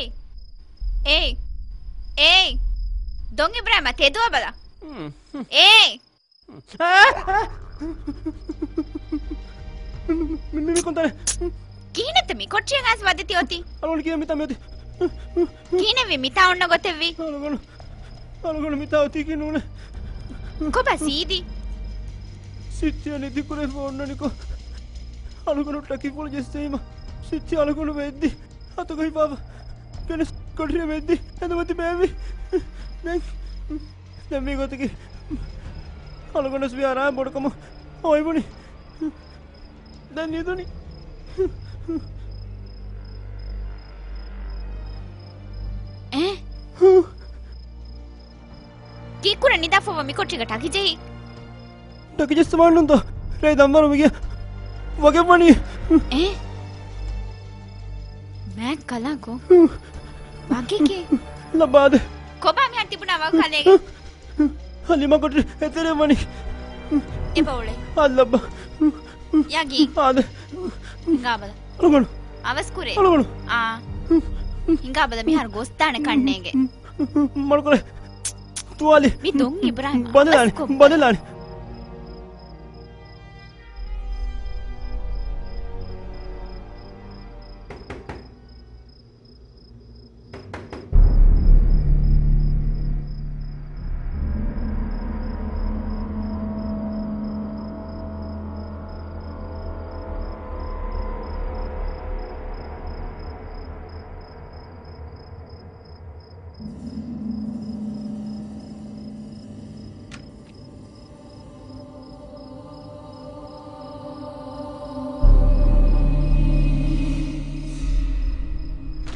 އޭ. އޭ. ދޮން އިބްރާހިމް ތެދުވާ ބަލަ. އޭ. މި، މި، މި ކޮންތަނެއް؟ ކިހިނެއްތަ މި ކޮޓަރިއަށް އައިސް ވަދެތީ އޮތީ؟ އަޅުގަނޑު ކިޔަން މިތާ މިއޮތީ. ކިހިނެއްވީ މިތާ އޮންނަ ގޮތެއްވީ؟ އަޅުގަނޑު، އަޅުގަނޑު މިތާ އޮތީކީ ނޫނޭ. ކޮބާ ސީދީ؟ ސިއްތިއަށް ނިދިކުރެވިފަ އޮންނަނިކޮށް، އަޅުގަނޑު ޓަކިފުޅު ޖެއްސެވީމަ، ސިއްތި އަޅުގަނޑު ވެއްދި. އަތުގަ ހިފާފަ ގެނެސް ކޮޓަރިއަށް ވެއްދި. އެނދުމަތި ބޭއްވި. ދެން ދެން މި ގޮތަކީ އަޅުގަނޑަސް ވިޔަރާ ބޮޑުކަމަށް އޮތްބުނި. ދެން ނިދުނީ. އެ؟ ކީއްކުރަން ނިދާފަވަ މިކޮޓަރީގަ ޓަކިޖެހި؟ ޓަކިޖެއްސަވާނުންތޯ؟ ރޭ ދަންވަރު މިގެ ވަގެއް ވަނީ. އެ؟ މާތް ކަލާނގޮ؟ ވަގެކޭ؟ ލައްބާދެ. ކޮބާ މިހާރު ތިބުނާ ވަގު ކަލޭގެ؟ ހަލީމާ ކޮޓަރި އެތެރެ ވަނީ. އެބަ އުޅޭ. އާ ލައްބާ. ޔަގީން. އާދެ. ހިނގާބަލަ. އަޅުގަނޑު. އަވަސް ކުރޭ. އަޅުގަނޑު. އާ. ހިނގާބަލަ މިހާރު ގޮސްދާނެ ކަންނޭނގެ. މަޑުކުރޭ. ތުވާލި. މި ދޮން އިބްރާހިމް. ބަނދެލާނެ. އަވަސް ކޮށް. ބަނދެލާނެ.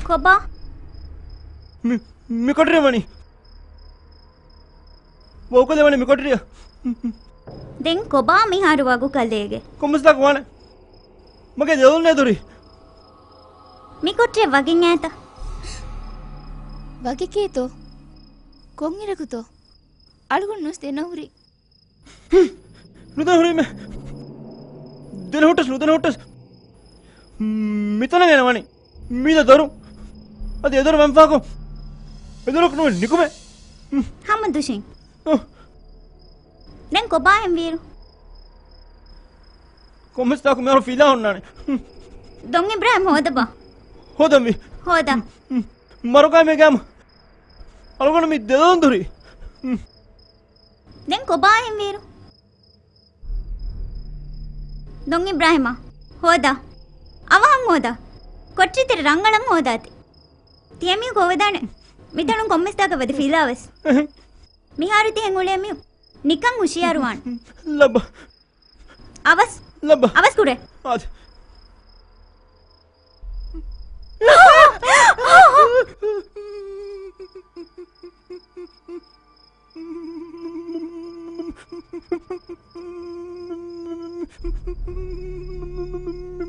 ކޮބާ؟ މި، މި ކޮޓަރި ވަނީ. ވަގުކަލޭ ވަނީ މި ކޮޓަރިއަށް. ދެން ކޮބާ މިހާރު ވަގުކަލޭގެ؟ ކޮންމެސްތާކު ވާނެ. މަގޭ ދެލޯން ނޭދުރި. މި ކޮޓަރިއަށް ވަގެއް އައިތަ؟ ވަގެކޭތޯ؟ ކޮންއިރަކުތޯ؟ އަޅުގަނޑު ނުވެސް ދެނަހުރި. ނުދެނަހުރީމޭ. ދެނަހުއްޓަސް، ނުދެނަހުއްޓަސް. މިތަނަށް އޭނަ ވަނީ. މީދަ ދޮރު. އަދި އެދޮރު ވަންފާކޮށް. އެދޮރަކު ނުވެ ނިކުމޭ. ހަމަ ދުށިން. އަ. ދެން ކޮބާ އެންވީރު؟ ކޮންމެސްތާކު މިހާރު ފިލާ އޮންނާނެ. ދޮން އިބްރާހިމް ހޯދަބާ. ހޯދަންވީ. ހޯދަ. މަރުގާ މޭގާމު. އަޅުގަނޑު މި ދެލޯން ދުރީ. ދެން ކޮބާ އެންވީރު؟ ދޮން އިބްރާހިމާ، ހޯދާ. އަވަހަށް ހޯދާ. ކޮޓަރި ތެރެ ރަނގަޅަށް ހޯދާތި. ތިޔަމީހުން ކޮށްވެދާނެ. މިތަނުން ކޮންމެސްތާކަށް ވަދެ ފިލާވެސް. މިހާރު ތިހެން އުޅޭ މީހުން ނިކަން ހުޝިޔާރުވާން. ލައްބަ. އަވަސް. ލައްބަ. އަވަސް ކުރޭ. އާދެ.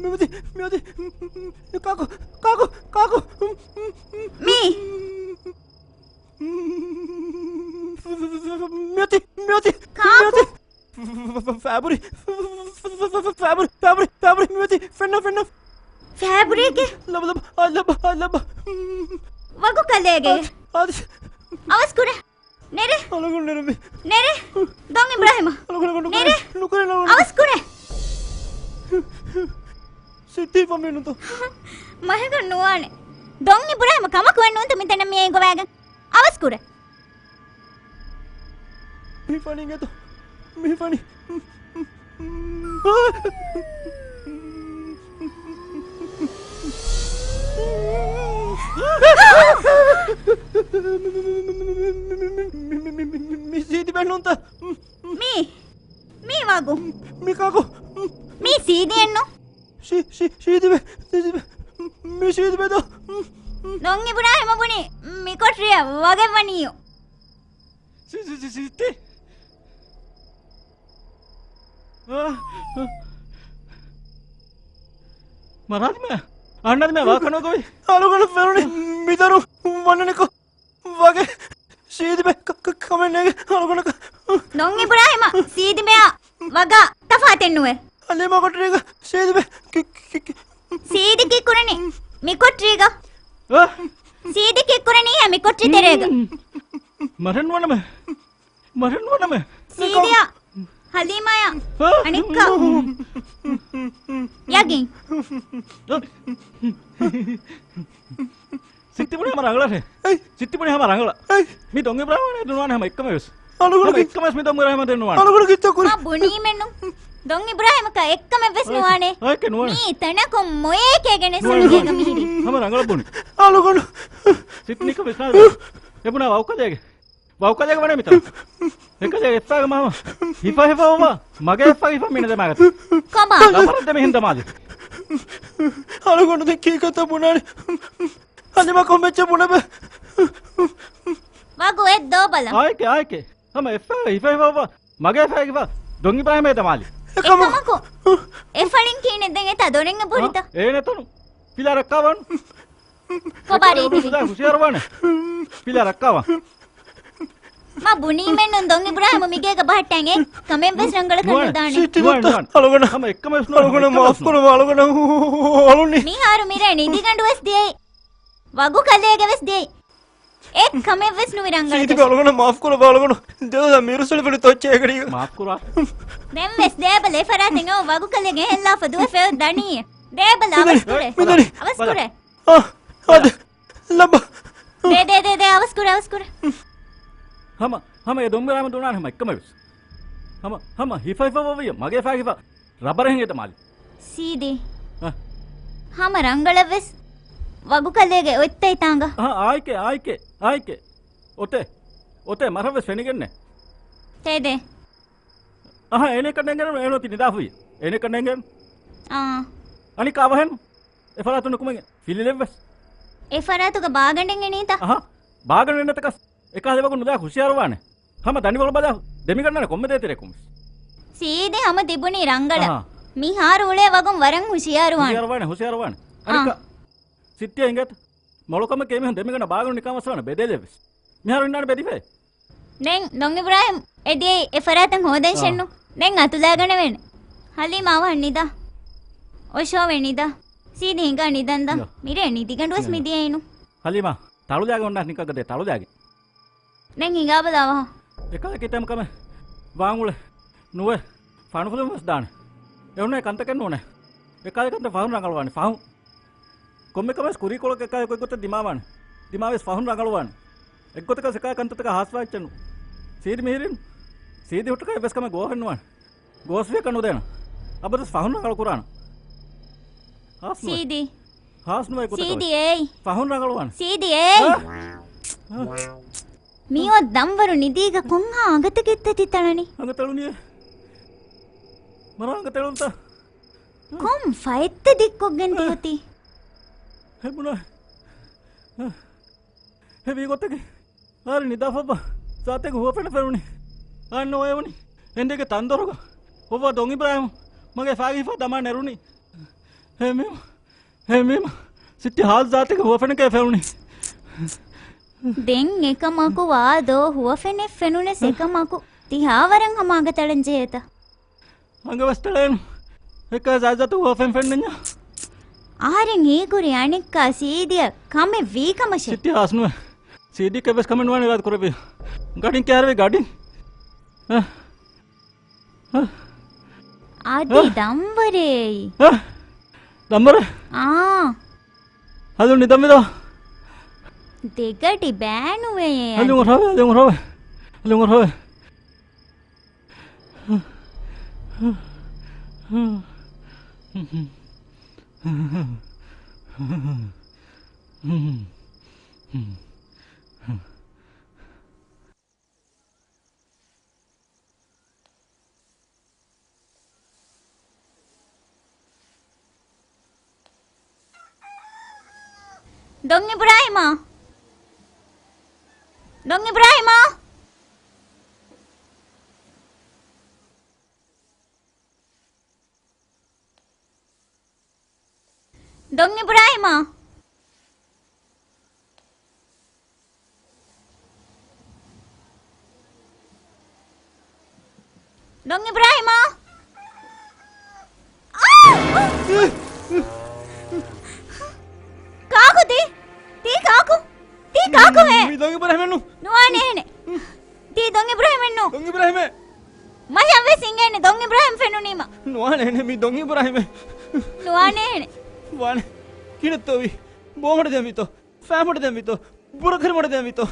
މިއޮތީ، މިއޮތީ. ކާކު، ކާކު، ކާކު. މީ. މިއޮތީ، މިއޮތީ. ކާކު. މިއޮތީ. ފައިބުރި. ފައިބުރި، ފައިބުރި، ފައިބުރި. މިއޮތީ. ފެންނަ، ފެންނަ. ފައިބުރީގެ. ލަބަ، ލަބަ، އާ، ލަބަ، އާ، ލަބަ. ވަގު ކަލޭގެ. އާ، އާ. އަވަސް ކުރޭ. ނެރެ. އަޅުގަނޑު ނެރެ މި. ނެރެ. ދޮން އިބްރާހިމާ. ނުކުރޭ، ނުކުރޭ، ނެރެ. ނުކުރޭ، ނުކުރޭ. އަވަސް ކުރޭ. ސިއްތީ ފަމީނުތޯ؟ މަހެކަށް ނުވާނެ. ދޮން އިބްރާހިމް ކަމަކު ވެން ނޫންތަ މިތަނަށް މި އެނގިވައިގެން. އަވަސް ކުރޭ. މި ފަނީ ގެތޯ؟ މި ފަނީ. މި ސީދި ބެނުންތަ؟ މީ، މީ ވަގު. މި ކާކު؟ މީ ސީދިއެއްނު. ޝީ، ޝީ، ޝީދިބެ، ޝީދިބެ. މި ޝީދިބެދޯ؟ ދޮން އިބްރާހިމަށް ބުނީ މި ކޮޓަރިއަށް ވަގެއް ވަނީޔޯ. ސި، ސި، ސި، ސިއްތި. އާ، އާ. މަރާލިމަ، އަންނަދިމަ ވާކަނޯގޮވި. އަޅުގަނޑު ފެނުނީ މިދަރު ވަންނަނިކޮ. ވަގެ ޝީދިބެ ކަ-، ކަ-، ކަމެއް ނޭނގެ އަޅުގަނޑަކަށް. ދޮން އިބްރާހިމަށް ސީދިބެއާ ވަގާ ތަފާތެއް ނުވޭ. ހަލީމާ ކޮޓަރީގަ ޝީދިބެ ކި-، ކި-، ކި-، ސީދި ކީއްކުރަނީ މި ކޮޓަރީގަ. އަ، ސީދި ކެއްކުރަނީ ހަމި ކޮޓަރި ތެރޭގަ. މަރެއް ނުވަނަމެ. މަރެއް ނުވަނަމެ. ސީދިއާ، ހަލީމާޔާ، އަނެއްކާ. ޔަގީން. ސިއްތިބުނި ހަމަ ރަނގަޅަށޭ. އެއް. ސިއްތިބުނި ހަމަ ރަނގަޅަށޭ. އެއް. މި ދޮން އިބްރާހިމް ނުވާނެ ހަމަ އެއްކަމެއް ވެސް. އަޅުގަނޑު ހަމަ ކި-، އެއްކަމެއް ވެސް މި ދޮން އިބްރާހިމް ދެން ނުވާނެ. އަޅުގަނޑު ކިއްޗަކުރި. މާ ބުނީމެއްނު. ދޮން އިބްރާހިމަކަށް އެއްކަމެއް ވެސް ނުވާނެ. އާއެކެ ނުވާނެ. މީ ތަނަކުން މޮޔައެކޭ ގެނެސް ހަމަ ރަނގަޅަށް ބުނި. އަޅުގަނޑު. ސިއްތި ނިކަން ވިސްނާލަ. އެބުނާ ވައުކަލޭގެ. ވައުކަލޭގެ ވަނީ މިތަނަށް. އެކަލޭގެ އެއްފާގެ މާމަ. ހިފަ ހިފަ އޮވާ. މަގޭ އެއްފާގެ ހިފަ މިނެދެ މާގަތު. ކޮބާ؟ ރަބަރަށް ދެމިހިން ދަމާލި. އަޅުގަނޑު ދެން ކީކަތަ ބުނާނެ. ހަލީމާ ކޮންމެއްޗެއް ބުނެބަ؟ ވަގު އެއް ދޯބަލަ. އާއެކެ، އާއެކެ. ހަމަ އެއްފާ ހިފަ ހިފަ މަގޭ ފާގިފަ ދޮން އިބްރާހިމޭ ދަމާލި. އެކަމަކު. އެކަމަކު. އެ ފަޅިން ކީނެ ދެން އެތާ ދޮނެއް އެބުރިތަ؟ އާ، އޭނެތަނު. ފިލާ ރައްކާވާނު. ކޮބާ ރީތި؟ ހުށިޔާރުވާނެ. ފިލާ ރައްކާވާ. މާ ބުނީމެއްނު ދޮން އިބްރާހިމު މިގޭގަ ބަހައްޓަން އެއްކަމެއް ވެސް ރަނގަޅަކަށް ނުވާނެ. ނުދާނެ. ސީދި ނުވާނެ، ދޮއްތަ. ނުވާނެ. އަޅުގަނޑަށް. ހަމަ އެއްކަމެއް ވެސް ނުވާނެ. އަޅުގަނޑަށް މާފް ކުރައްވާ އަޅުގަނޑަށް. އަޅުނި. މިހާރު މިރޭ ނިދިގަނޑު ވެސް ދިޔައީ. ވަގު ކަލޭގެ ވެސް ދިޔައީ. އެއްކަމެއް ވެސް ނުވި ރަނގަޅަކަށް. ސީދި އަޅުގަނޑަށް މާފް ކުރައްވާ އަޅުގަނޑު. ދެލޯ މީރު ސެޅިފުޅި ތޮއްޗޭ ގަޑީގަ. މާފް ކުރާ. ދެން ވެސް ދޭބަލަ އެފަރާތެއް އެއޮ ވަގު ކަލޭގެ ހެއްލާފަ ދުވެ ފެއޮ ދަނީ. ދޭބަލަ އަވަސް ކުރޭ. މިދަނީ. އަވަސް ކުރޭ. އާ، އާދެ. ލައްބަ. ދޭ، ދޭ، ދޭ، ދޭ، އަވަސް ކުރޭ، އަވަސް ކުރޭ. ހަމަ، ހަމަ އެ ދޮން އިބްރާހިމް ދުނާނެ ހަމަ އެއްކަމެއް ވެސް. ހަމަ، ހަމަ ހިފަ ހިފަ ވަވިޔަ މަގޭ ފާގިފަ ރަބަރެއް ހިނގޭ ދަމާލި. ސީދީ. އަ. ހަމަ ރަނގަޅަށް ވެސް ވަގު ކަލޭގެ އޮތްތައް ތާނގަ. އަހަ، އާއެކޭ، އާއެކޭ، އާއެކޭ. އޮތޭ، އޮތޭ، މަރަށް ވެސް ފެނިގެންނޭ. ތޭދޭ. އަހަ، އޭނެ ކަންނޭނގެން އޭނޯ ތި ނިދާފުއި. އޭނެ ކަންނޭނގެން. އާ. އަނިކާ އަވަހެން އެ ފަރާތުން ނުކުމެގެން ފިލިލެއްވެސް. އެ ފަރާތުގަ ބާގަނޑެއް އެނީތަ؟ އަހަ، ބާގަނޑެއް ނެތަކަސް. އެކަހަލަ ވަގުން ނުދާ ހުޝިޔާރުވާނެ. ހަމަ ދަނިވަޅު ބަލާ ދެމިގަންނާނެ ކޮންމެ ދޭތެރެއަކުން ވެސް. ސީދީ ހަމަ ތިބުނީ ރަނގަޅަށް. އަހާ. މިހާރު އުޅޭ ވަގުން ވަރަށް ހުޝިޔާރުވާނެ. ހުޝިޔާރުވާނެ، ހުޝިޔާރުވާނެ. އާ. އަނިކަ ސިއްތިއަށް އިނގޭތަ؟ މޮޅުކަމެއް ކޭމިހުން ދެމިގަންނަ ބާގަނޑު ނިކާ މައްސަލަ ބެދޭލެއްވެސް. މިހާރު އިންނާނެ ބެދިފައި. ދެން ދޮން އިބްރާހިމް އެ ދިޔައީ އެ ފަރާތަށް ހޯދަން އާ. ޝެންނު. ދެން އަތުލާގަނެވޭނެ. ހަލީމާ އަވަހަށް ނިދާ. އޮށޯވެ ނިދާ. ސީދީ ހިނގާ ނިދަންދާ. ޔާ. މިރޭ ނިދިގަނޑުވެސް ޔާ. މިދިޔައިނު. ހަލީމާ. ތަޅުލާގެ އޮންނާ ނިކަގަދޭ ތަޅުލާގެ. ދެން ހިނގާބަލާ އަވަހަށް. އެކަލަ ކިތަމަކަމެ ވާނގުޅެ ނުވެ ފަނުފުލުން ވެސް ދާނެ. އެ އޮންނަ ކަންތަކެއް ނޫނޭ. އެކަލަ ކަންތައް ފަހުން ރަނގަޅުވާނެ ފަހުން. ކޮންމެ ކަމެސް ކުރީކޮޅަކަށް އެކާ އެއްގޮތަށް ދިމާވާނެ. ދިމާވެސް ފަހުން ރަނގަޅުވާނެ. އެއްގޮތަކަށް އެކާ ކަންތައްތަކަށް ހާސްވާ އެއްޗެއްނު. ސީދި މިހިރީން. ސީދި ހުއްޓަކަށް އެއްވެސް ކަމެއް ގޯހެއް ނުވާނެ. ގޯސްވިޔަކަށް ނުދޭނަ. އަބަދުސް ފަހުން ރަނގަޅު ކުރާނަ. ހާސް ނުވޭ. ސީދި. ހާސް ނުވޭ ގޮތަކަށް. ސީދި އޭއް. ފަހުން ރަނގަޅުވާނެ. ސީދި އޭއް. އަ. އަ. މިއޮތް ދަންވަރު ނިދީގަ ކޮންހާ އަނގަތަކެއްތަ ތި ތަޅަނީ؟ އަނގަ ތަޅުނިއޭ. މަރާ އަނގަ ތެޅުންތަ؟ ކޮން ފައްތަ ދިއްކޮށްގެން ތި އޮތީ؟ ހެބުނާ. ހެވީ ގޮތަކީ. އާރި ނިދާފައްވާ ޒާތެއްގެ ހުވަފެނެއް ފެނުނީ. އާންނަ އޮޔެވުނީ. އެނދެގެ ތަންދޮރުގަ. އޮއްވާ ދޮން އިބްރާހިމް. މަގޭ ފާގިފާ ދަމާ ނެރުނީ. ހެމީމް. ހެމީމް. ސިއްތި ހާލް ޒާތެއްގެ ހުވަފެނެކޭ ފެނުނީ. ދެން އެކަމަކު ވާ ދޯ ހުވަފެނެއް ފެނުނެސް އެކަމަކު ތިހާވަރަށް ހަމަ އަނގަ ތަޅަން ޖެހޭތަ؟ އަނގަވެސް ތެޅޭނު. އެކަ ޒާތްޒާތު ހުވަފެން ފެންނަންޏާ. އަހަރެން ހީކުރި އަނެއްކާ ސީދިއަށް ކަމެއް ވީ ކަމަށޭ. ސިއްތި ހާސް ނުވޭ. ސީދީ ކެއްވެސް ކަމެއް ނުވާނެ އިރާދަ ކުރެއްވި. ގަޑިން ކޭ ހަރަވީ ގަޑިން. އަ. އަ. އަދި އަ. ދަންވަރޭ. އަ. ދަންވަރެއް؟ އާ. ހަލު ނިދަންވިދޯ. ދެގަޑި ބައިނުވޭ. ހަލު އަދި. ހަލު ހަލު ހަލު. ދޮން އިބްރާހިމާ! ދޮން އިބްރާހިމާ! ދޮން އިބްރާހިމާ! ދޮން އިބްރާހިމާ! އާ! ކާކު ތީ؟ ތީ ކާކު؟ ދޮން އިބްރާހިމެއް ނޫން. ނުވާނެ އެހެނެއް. ތީ ދޮން އިބްރާހިމެއް ނޫން. ދޮން އިބްރާހިމެއް. މަށަށް ވެސް އިނގޭނެ ދޮން އިބްރާހިމް ފެނުނީމަ. ނުވާނެ އެހެނެއް، މީ ދޮން އިބްރާހިމެއް. ނުވާނެ އެހެނެއް. ވާނެ. ކިހިނެއްތޯ ވީ؟ ބޯމަޑު ދޭން ވީތޯ؟ ފައިމަޑު ދޭން ވީތޯ؟ ބުރަކަރި މަޑު ދޭން ވީތޯ؟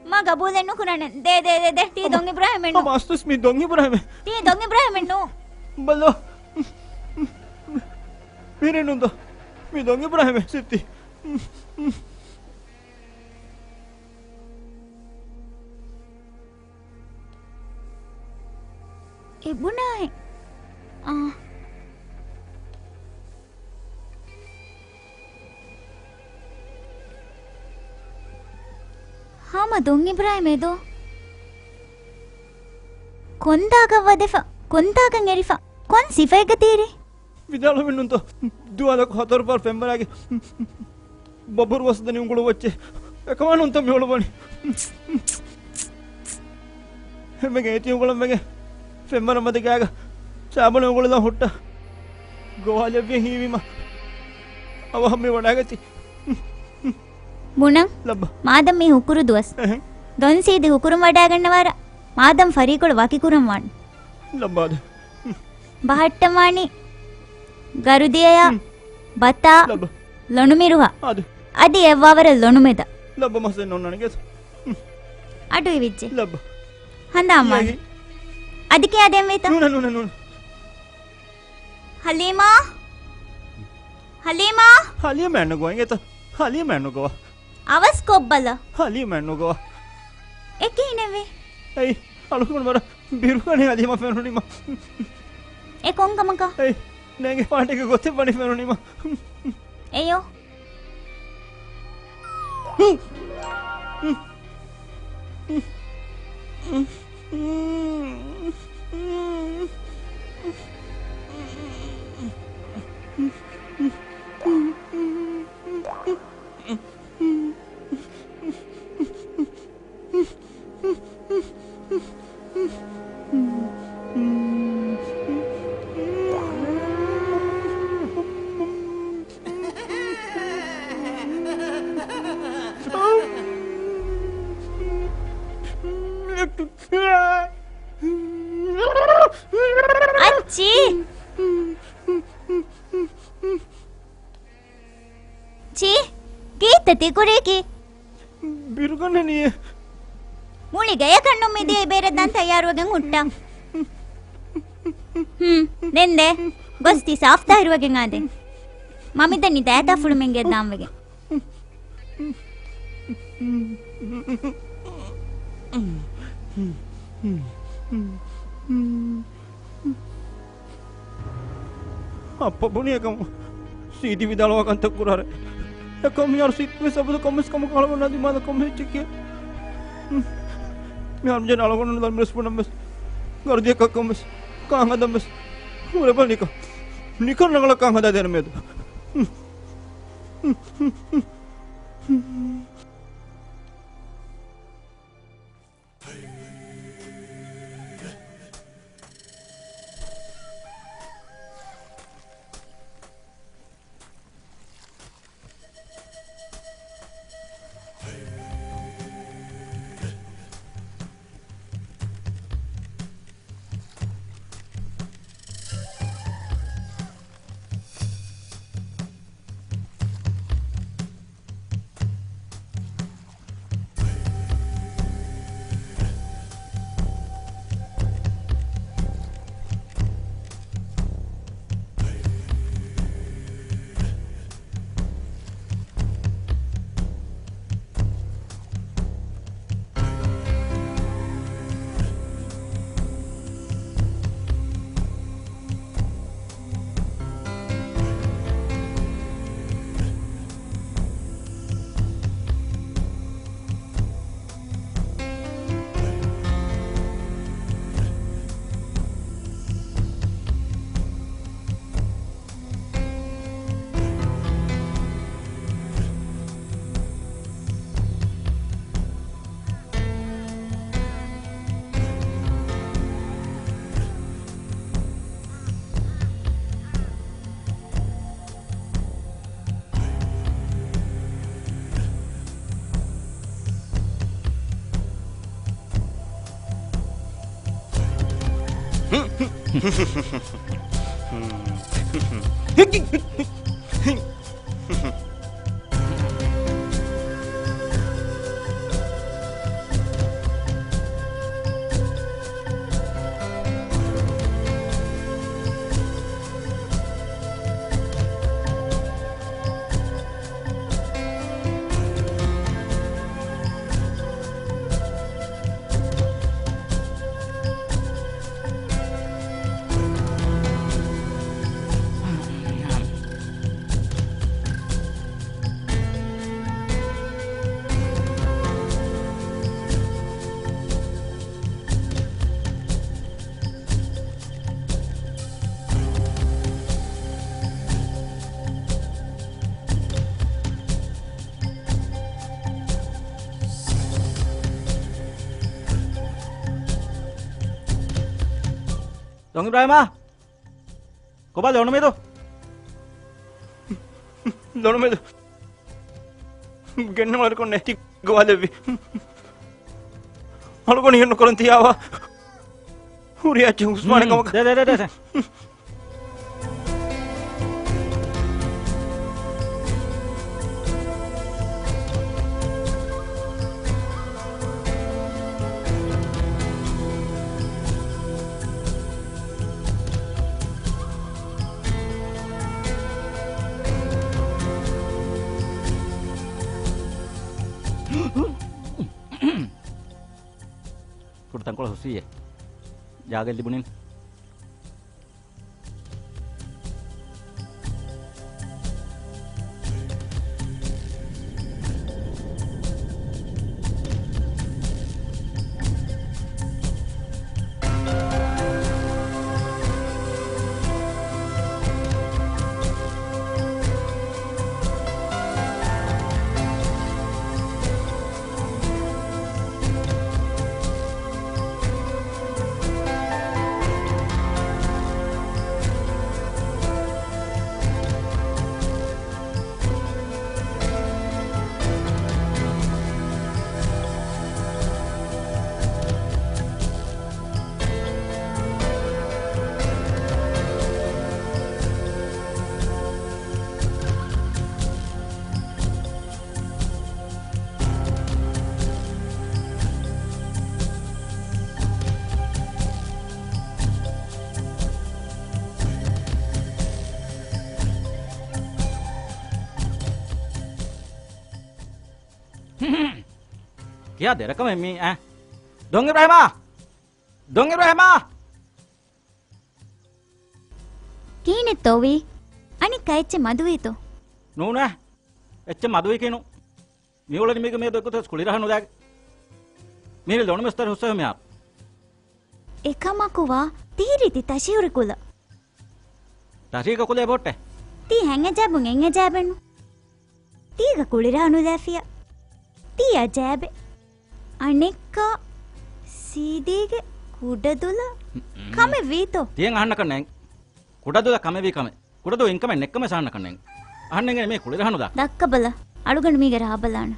މާ ގަބޫލެއް ނުކުރަނެ. ދޭ، ދޭ، ދޭ، ދޭ. ތީ ދޮން އިބްރާހިމެއް ނޫން. އަމާ އަސްތުސް މީ ދޮން އިބްރާހިމެއް. ތީ ދޮން އިބްރާހިމެއް ނޫން. ބަލޯ. މިރެނުންދޯ. މީ ދޮން އިބްރާހިމެއް ސިއްތި. އެ ބުނާއި. އާ. ހަމަ ދޮން އިބްރާހިމް އެދޯ؟ ކޮންތާކަށް ވަދެފަ؟ ކޮންތާކަށް އެރިފަ؟ ކޮން ސިފައެއްގަ ތީރި؟ ވިދާޅުވެންނުންތޯ؟ ދުވާލަކު ހަތަރު ފަހަރު ފެންވަރާގެ ބަބުރު ވަސްދަނީ އުނގުޅު ވައްޗެއް. އެކަމާ ނޫންތޯ މި އުޅުވަނީ؟ އެންމެގެ އޭތި އުނގުޅަން ވެގެ ފެންވަރަށް މަދެ ގާގަ ސާބަނު އުނގުޅިލާ ހުއްޓަ ގޮވާލެއްވި ހީވީމަ އަވަހަށް މި ވަޑާގަތީ. ބުނަން. ލައްބަ. މާދަމް މީ ހުކުރު ދުވަސް. އެހެން. ދޮން ސީދި ހުކުރުން ވަޑާގަންނަވާރަ މާދަމް ފަރީކޮޅު ވަކިކުރަން ވާން. ލައްބާދެ. ބަހައްޓަންވާނީ ގަރުދިޔަޔާ، ހުން. ބަތާ، ލައްބަ. ލޮނުމިރުހާ. އާދެ. އަދި އެއްވާވަރަށް ލޮނުމެދަށް. ލައްބަ މަސް އެއް ނޯންނާނެ ގެތަ؟ ހުން. އަޑު އިވިއްޖެ. ލައްބަ. ހަނދާން ވާނެ. އަދި ކިޔާ ދެންވީތަ؟ ނޫނަ، ނޫނަ، ނޫނަ. ހަލީމާ! ހަލީމާ! ހަލީމާ އެއްނުގޮވަ އިނގޭތަ؟ ހަލީމާ އެއްނުގޮވަ. އަވަސް ކޮށްބަލަ. ހަލީމާ އެއްނުގޮވަ. އެ ކިހިނެއްވީ؟ އެއީ، އަޅުގަނޑު ވަރަށް ބިރުގަނެ ހަލީމާ ފެނުނީމަ. އެ ކޮންކަމަކަށް؟ އެއީ، ނޭނގެ ޕާޓީގެ ގޮތެއް ވަނީ ފެނުނީމަ. އެޔޯ. އައްޗި! ޗީ، ކީއްތަ ތިކުރީކީ؟ ބިރުގަނެ ނިޔެ. މުޅި ގެޔަކަށް ނުމިދިޔައި ބޭރަށް ދާން ތައްޔާރުވެގެން ހުއްޓާ. ހުން، ދެން ދޭ. ގޮސް ތި ސާފްތާހިރުވެގެން އާދޭ. މަ މިދަނީ ދައިތާ ފުޅުމެންގެ ދާންވެގެން. އައްޕަ ބުނި އެކަމު ސީދީ ވިދާޅުވާ ކަންތައް ކުރާރެ. އެކަމު މިހާރު ސީދީ ވެސް އަބަދު ކޮންމެސް ކަމަކަށް އަޅުގަނޑު ނަދީމާ ކޮންމެ އެއްޗެއް ކިޔޭ. މިހާރު މިޖެން އަޅުގަނޑު ދަރިމަރެސް ބުނަން ވެސް ގަރުދިޔަކަށް ކޮންމެސް ކާން ހަދަން ވެސް ހުރެބަ ނިކަ. ނިކަ ރަނގަޅަށް ކާން ހަދާ ދޭނަމޭދު. ދޮން އިބްރާހިމާ! ކޮބާ ލޮނުމެދު؟ ލޮނުމެދު ގެންނަ ވަރަކުން ނެތި ގޮވާލެއްވި. އަޅުގަނޑު ހިޔަ ނުކުރަން ތިޔާވާ. ހުރި އައްޗެއް ހުސްމާނެ ކަމަކަށް. ދެ، ދެ، ދެ، ދެ، ދެ. ކުޑަ ތަންކޮޅެއް ހުސްވިއޭ. ޖާގައެއް ލިބުނީ. ކިޔާ ދެރަކަމެއް މީ، އަ. ދޮން އިބްރާހިމާ! ދޮން އިބްރާހިމާ! ކިހިނެއްތޯވީ؟ އަނެއްކާ އެއްޗެއް މަދުވީތޯ؟ ނޫނޭ، އެއްޗެއް މަދުވީކީނު. މިއުޅެނީ މީގެ މިއަދު އެއްގޮތަށް ކުޅިރަހަ ނުލާގެ. މީރި ލޮނުމެސް ތަރި ހުސްވެ މިއާ. އެކަމަކުވާ ތީ ރީތި ތަށިހުރި ކުލަ. ތަށީގަ ކުލަ އެބަހުއްޓޭ. ތީ ހެން އަޖައިބުން އެން އަޖައިބެއްނު. ތީގަ ކުޅިރަހަ ނުލާފިޔާ. ތީ އަޖައިބެއް. އަނެއްކާ ސީދީގެ ކުޑަދުލަށް ކަމެއް ވީތޯ؟ ތިޔަން އަހަންނަކަށް ނޭނގެ. ކުޑަދުލަށް ކަމެއް ވީ ކަމެއް. ކުޑަދު އިންކަމެއް ނެއްކަމެއް އަހަންނަކަށް ނޭނގެ. އަހަންނެންގެ މީ ކުޅިރަހަ ނުލާ. ދައްކަބަލަ. އަޅުގަނޑު މީގެ ރާ ބަލާނަ.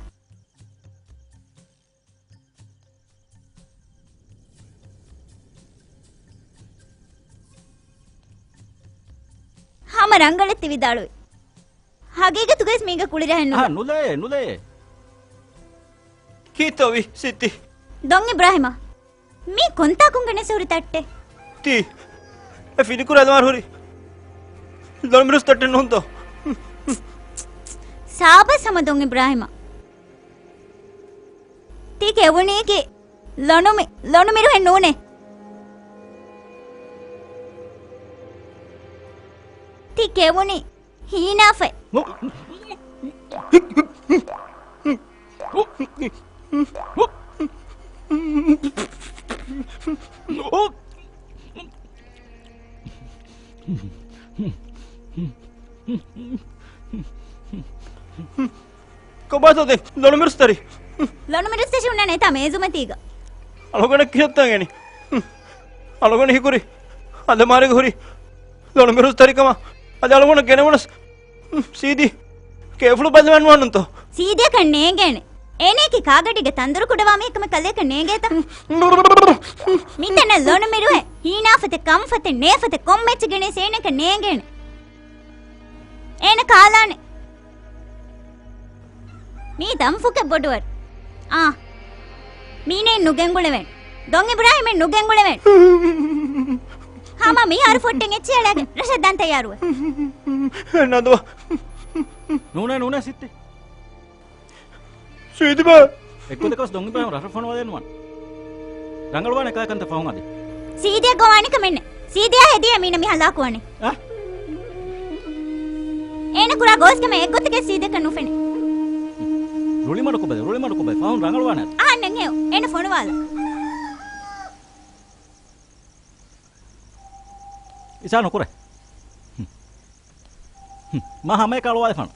ހަމަ ރަނގަޅެއް ތި ވިދާޅުވީ. ހަގީގަތުގައިސް މީގަ ކުޅިރަހެއް ނުލާ. އާ، ނުލައޭ، ނުލައޭ. ކީއްތޯވީ ސިއްތި؟ ދޮން އިބްރާހިމާ، މީ ކޮންތާކުންގެ ނެސެހުރި ތައްޓެއް؟ ތީ އެ ފިނިކުރާލަމާރު ހުރި ލޮނުމިރުސް ތައްޓެއް ނޫންތޯ؟ ސާބަސް ހަމަ ދޮން އިބްރާހިމާ. ތި ކެވުނީކީ ލޮނުމި-، ލޮނުމިރުހެއް ނޫނޭ. ތި ކެވުނީ ހީނާފައި. ކޮބާތޯ ދެން ލޮނުމިރުސް ތަރި؟ ލޮނުމިރުސް ތަށި ހުންނާނެ އެތާ މޭޒުމަތީގަ. އަޅުގަނޑަށް ކިހައްތަން އެނީ؟ އަޅުގަނޑު ހީކުރީ އަލަމާރީގަ ހުރި ލޮނުމިރުސް ތަރިކަމަށް. އަދި އަޅުގަނޑަށް ގެނެވުނަސް ސީދީ ކޭފުޅު ބައްލަވާން ނުވާނުންތޯ؟ ސީދީއަކަށް ނޭނގޭނެ. އޭނައަކީ ކާގަޑީގެ ތަންދޮރު ކުޑަވާ މީހެއް ކަމަށް ކަލޭގެ ނޭނގޭތަ؟ މިތަނަށް ލޮނުމިރުވެ، ހީނާފަތެއް، ކަންފަތެއް، ނޭފަތެއް، ކޮންމެއްޗެއް ގެނެސް އޭނައަކަށް ނޭނގޭނެ. އޭނަ ކާލާނެ. މީ ދަންފުކެއް ބޮޑުވަރު. އާ. މީނައެއް ނުގެންގުޅެވޭނެ. ދޮން އިބްރާހިމެއް ނުގެންގުޅެވޭނެ. ހަމަ މިހާރު ފޮއްޓެން އެއްޗެއް އަޅާގެން ރަށަށް ދަންތައް ޔާރުވެ. ނަދުވާ. ނޫނޭ، ނޫނޭ ސިއްތި. ސީދިބާ. އެއްގޮތަކަސް ދޮން އިބްރާހިމް ރަށަށް ފޮނުވާލެވުނު ވާނެ. ރަނގަޅުވާނެ އެކާ ކަންތައް ފަހުން އަދި. ސީދިއަށް ގޮވާނެ ކަމެއް ނެތް. ސީދިއާ ހެދިޔާ މީނަ މި ހަލާކުވާނެ. އަ؟ އޭނަ ކުރާ ގޯސް ކަމެއް އެއްގޮތަކަށް ސީދިއަކަށް ނުފެނޭ. ރުޅިމަޑު ކޮބަލެ، ރުޅިމަޑު ކޮބަލެ، ފަހުން ރަނގަޅުވާނެ އަދި. އަހަންނަށް ހެޔޮ، އޭނަ ފޮނުވާލަ. އިސާ ނުކުރޭ. ހުން. ހުން. މާ ހަމައެކަށް އަޅުވާލެފާނު.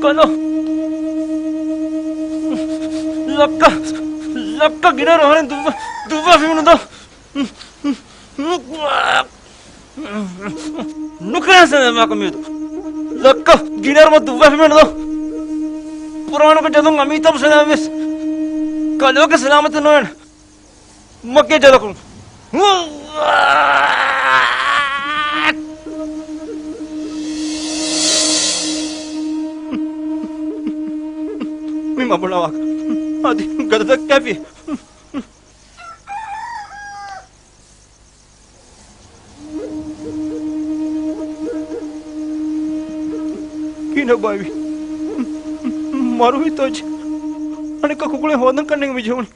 ކަލޯ. ލައްކަ، ލައްކަ ގިނަރު އަހަރެން ދުއްވާ، ދުއްވާފަ މިނުން ދޯ. ނުކަން ސަލާމާކަށް މިއަދު. ލައްކަ ގިނަރުމަށް ދުއްވާފަ މިނުން ދޯ. ފުރާނުގެ ޖަލުން އަމީތަބު ސަލާމް ވެސް. ކަލޯގެ ސަލާމަތެއް ނުވޭނެ. މަގޭ ޖަލަކުން. މި މަބުނަވާ އަދި ގަދަ ދައްކާފި. ކިހިނެއް ބާއިވީ؟ މަރުވީތޯ އެއްޗެއް؟ އަނެއްކާ ކުކުޅެއް ހޯދަން ކަންނޭނގެ މި ޖެހުނީ.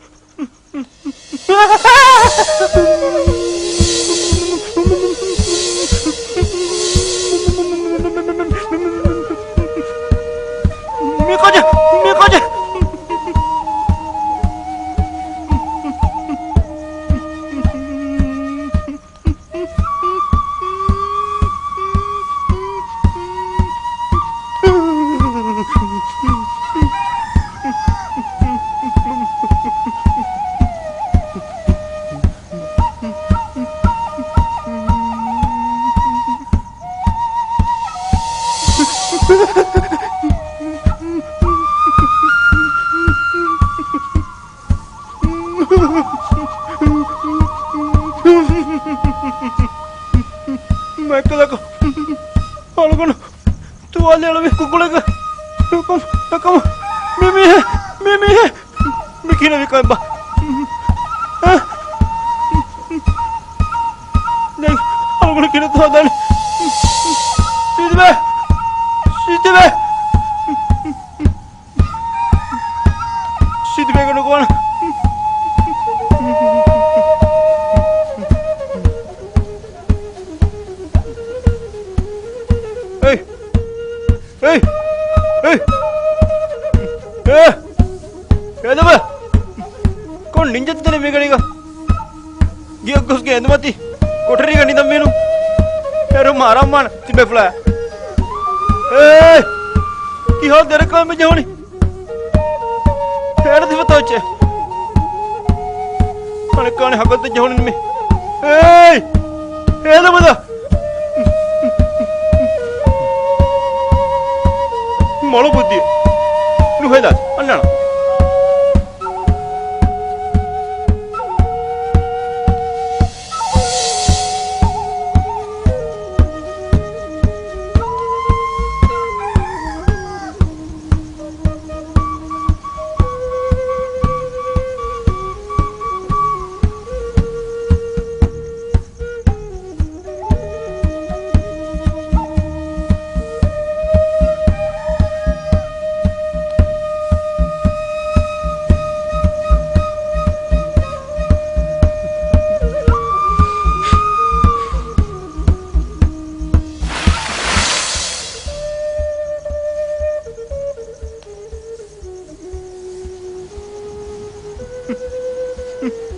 މިކޮޖެ، މިކޮޖެ. މައެއްކަލަކު އަޅުގަނޑު ތުވާލެއް އެޅުވި ކުކުޅެއްގަ. އެކަމަ، އެކަމަ، މި މީހެއް، މި މީހެއް، މި ކިހިނެއް ކަމެއްބާ؟ އަ؟ ދެން އަޅުގަނޑު ކިހިނެއްތޯ ހަދާނީ؟ ސީދިބޭ! ސީދިބޭ! ސީދިބޭގެ ނުގޮވާނަ. އޭ! އޭ! އޭ! އޭ! އޭ ދެބަ! ކޮން ނިންޖަތައް ދެނީ މީގަނީގަ؟ ގެއަށް ގޮސްގެ އެނދުމަތީ ކޮޓަރީގަ ނިދަން މީނު. އެރުމަށް އަރާމާނަ ތިބޭފުޅާ. އޭ! ކިހާ ދެރަކާ މި ޖެހުނީ؟ ހޭނަ ތިފަތޯ އެއްޗެއް؟ އަނެއްކާނެ ހަގަންތައް ޖެހުނީ މި. އޭ! ހޭލަމަދާ! މޮޅު ބުއްދި. ނުހޭލާ. އަންނާނަ.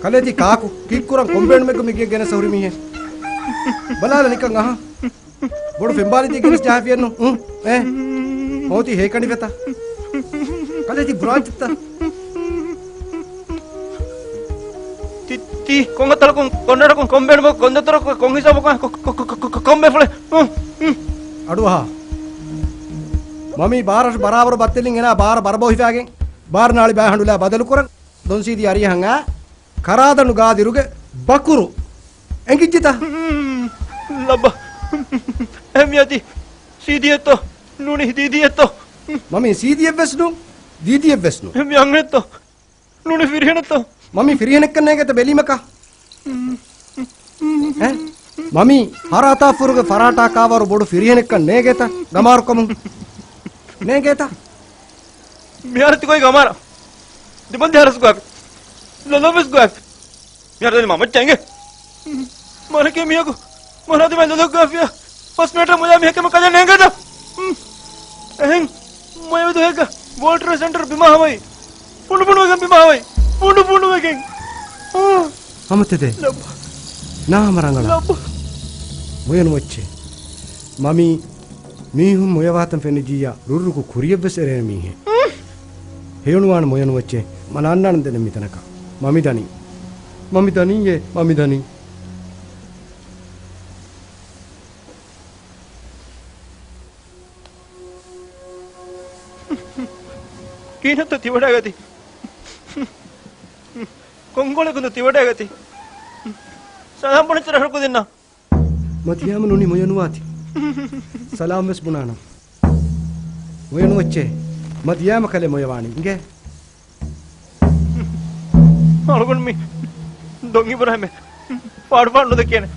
ކަލޭ ތީ ކާކު؟ ކީއްކުރަން ކޮންބޭނުމެއްގަ މި ގެއަށް ގެނެސް ހުރި މީހެއް؟ ބަލާލަ ނިކަން އަހަ. ބޮޑު ފެންބާލިތި ގެނެސް ޖަހާފިއެއްނު. އުނ. އޭ. މޯތީ ހޭކަނޑި ފެތަ. ކަލޭ ތީ ބުރާންޗިތަ. ތި، ތި، ކޮންގޮތަކުން، ކޮންރަށަކުން، ކޮންބޭނުމަކުން، ކޮންދަތުރަކުން، ކޮން ހިސާބަކުން، ކޮ، ކޮ، ކޮ، ކޮ، ކޮންބޭފުޅެއް؟ އުނ، އުނ. އަޑުއަހާ. މަމީ ބާރަށް ބަރާބަރު ބައްތެލިން އޭނާ ބާރަށް ބަރަބޯ ހިފާގެން، ބާރަ ނާޅި ބާ ހަނޑުލާ ބަދަލުކުރަން. ދޮންސީދީ އަރިއަހަން އާ، ކަރާދަނު ގާދިރުގެ ބަކުރު އެނގިއްޖެތަ؟ ލައްބަ. އެހެން މިއޮތީ ސީދީއެއްތޯ؟ ނޫނީ ދީދީއެއްތޯ؟ މަމީ ސީދީއެއްވެސް ނޫން، ދީދީއެއްވެސް ނޫން. އެހެން މި އަންހެނެއްތޯ؟ ނޫނީ ފިރިހެނެއްތޯ؟ މަމީ ފިރިހެނެއްކަން ނޭނގޭތަ ބެލީމަކާ؟ އެ؟ މަމީ ހަރާތާފުރުގެ ފަރާޓާ ކާވަރު ބޮޑު ފިރިހެނެއްކަން ނޭނގޭތަ؟ ގަމާރުކަމުން ނޭނގޭތަ؟ މިހާރު ތި ގޮތް ގަމާރަ. ދިމަން ދިހަރަސް ގޮއިފި. ލޮލޮވެސް ގޮއިފި. މިހާރު ދެން މަ މައްޗަށް އިނގޭ. މަނަކީ މީހަކު މަނާ ދިމާ ލޮލޮ ގޮއިފިޔާ. ފަސް މީޓަރ މުލާ މީހަކަށް މަ ކަލޭ ނޭނގޭތަ؟ އެހެން. މޮޔަ ދުވަހެއްގަ ވޯލްޑް ޓްރޭޑް ސެންޓަރ ބިމާ ހަވައި. ފުނޑު ފުނޑުވެގެން ބިމާ ހަވައި. ފުނޑު ފުނޑުވެގެން. އާ. ހަމަ ތެދޭ. ލައްބަ. ނާ ހަމަ ރަނގަޅަށް. ލައްބަ. މޮޔަ ނުވައްޗޭ. މަމީ މީހުން މޮޔަވާތަން ފެނިއްޖިއްޔާ ރުއްރުކު ކުރިޔަށްވެސް އެރޭ މީހެއް. ހެޔޮނުވާނެ މޮޔަ ނުވައްޗޭ. މަ ނާންނާނަން ދެނެއް މިތަނަކަށް. މަ މި ދަނީ. މަ މި ދަނީއޭ. މަ މި ދަނީ. ކީނަތަ ތިވަޑައިގަތީ؟ ކޮންކޮޅަކުންތަ ތިވަޑައިގަތީ؟ ސަލާމް ބުނެއްޗެއް ރަހަރު ކުދިންނަށް. މަ ދިޔާމަ ނޫނީ މޮޔަ ނުވާތީ. ސަލާމް ވެސް ބުނާނަން. މޮޔަ ނުވައްޗޭ. މަ ދިޔާމަ ކަލޭ މޮޔަވާނީ. އިނގޭ. އަޅުގަނޑު މީ ދޮން އިބްރާހިމެއް ފާޑު ފާޑު ނުދެކޭނެ.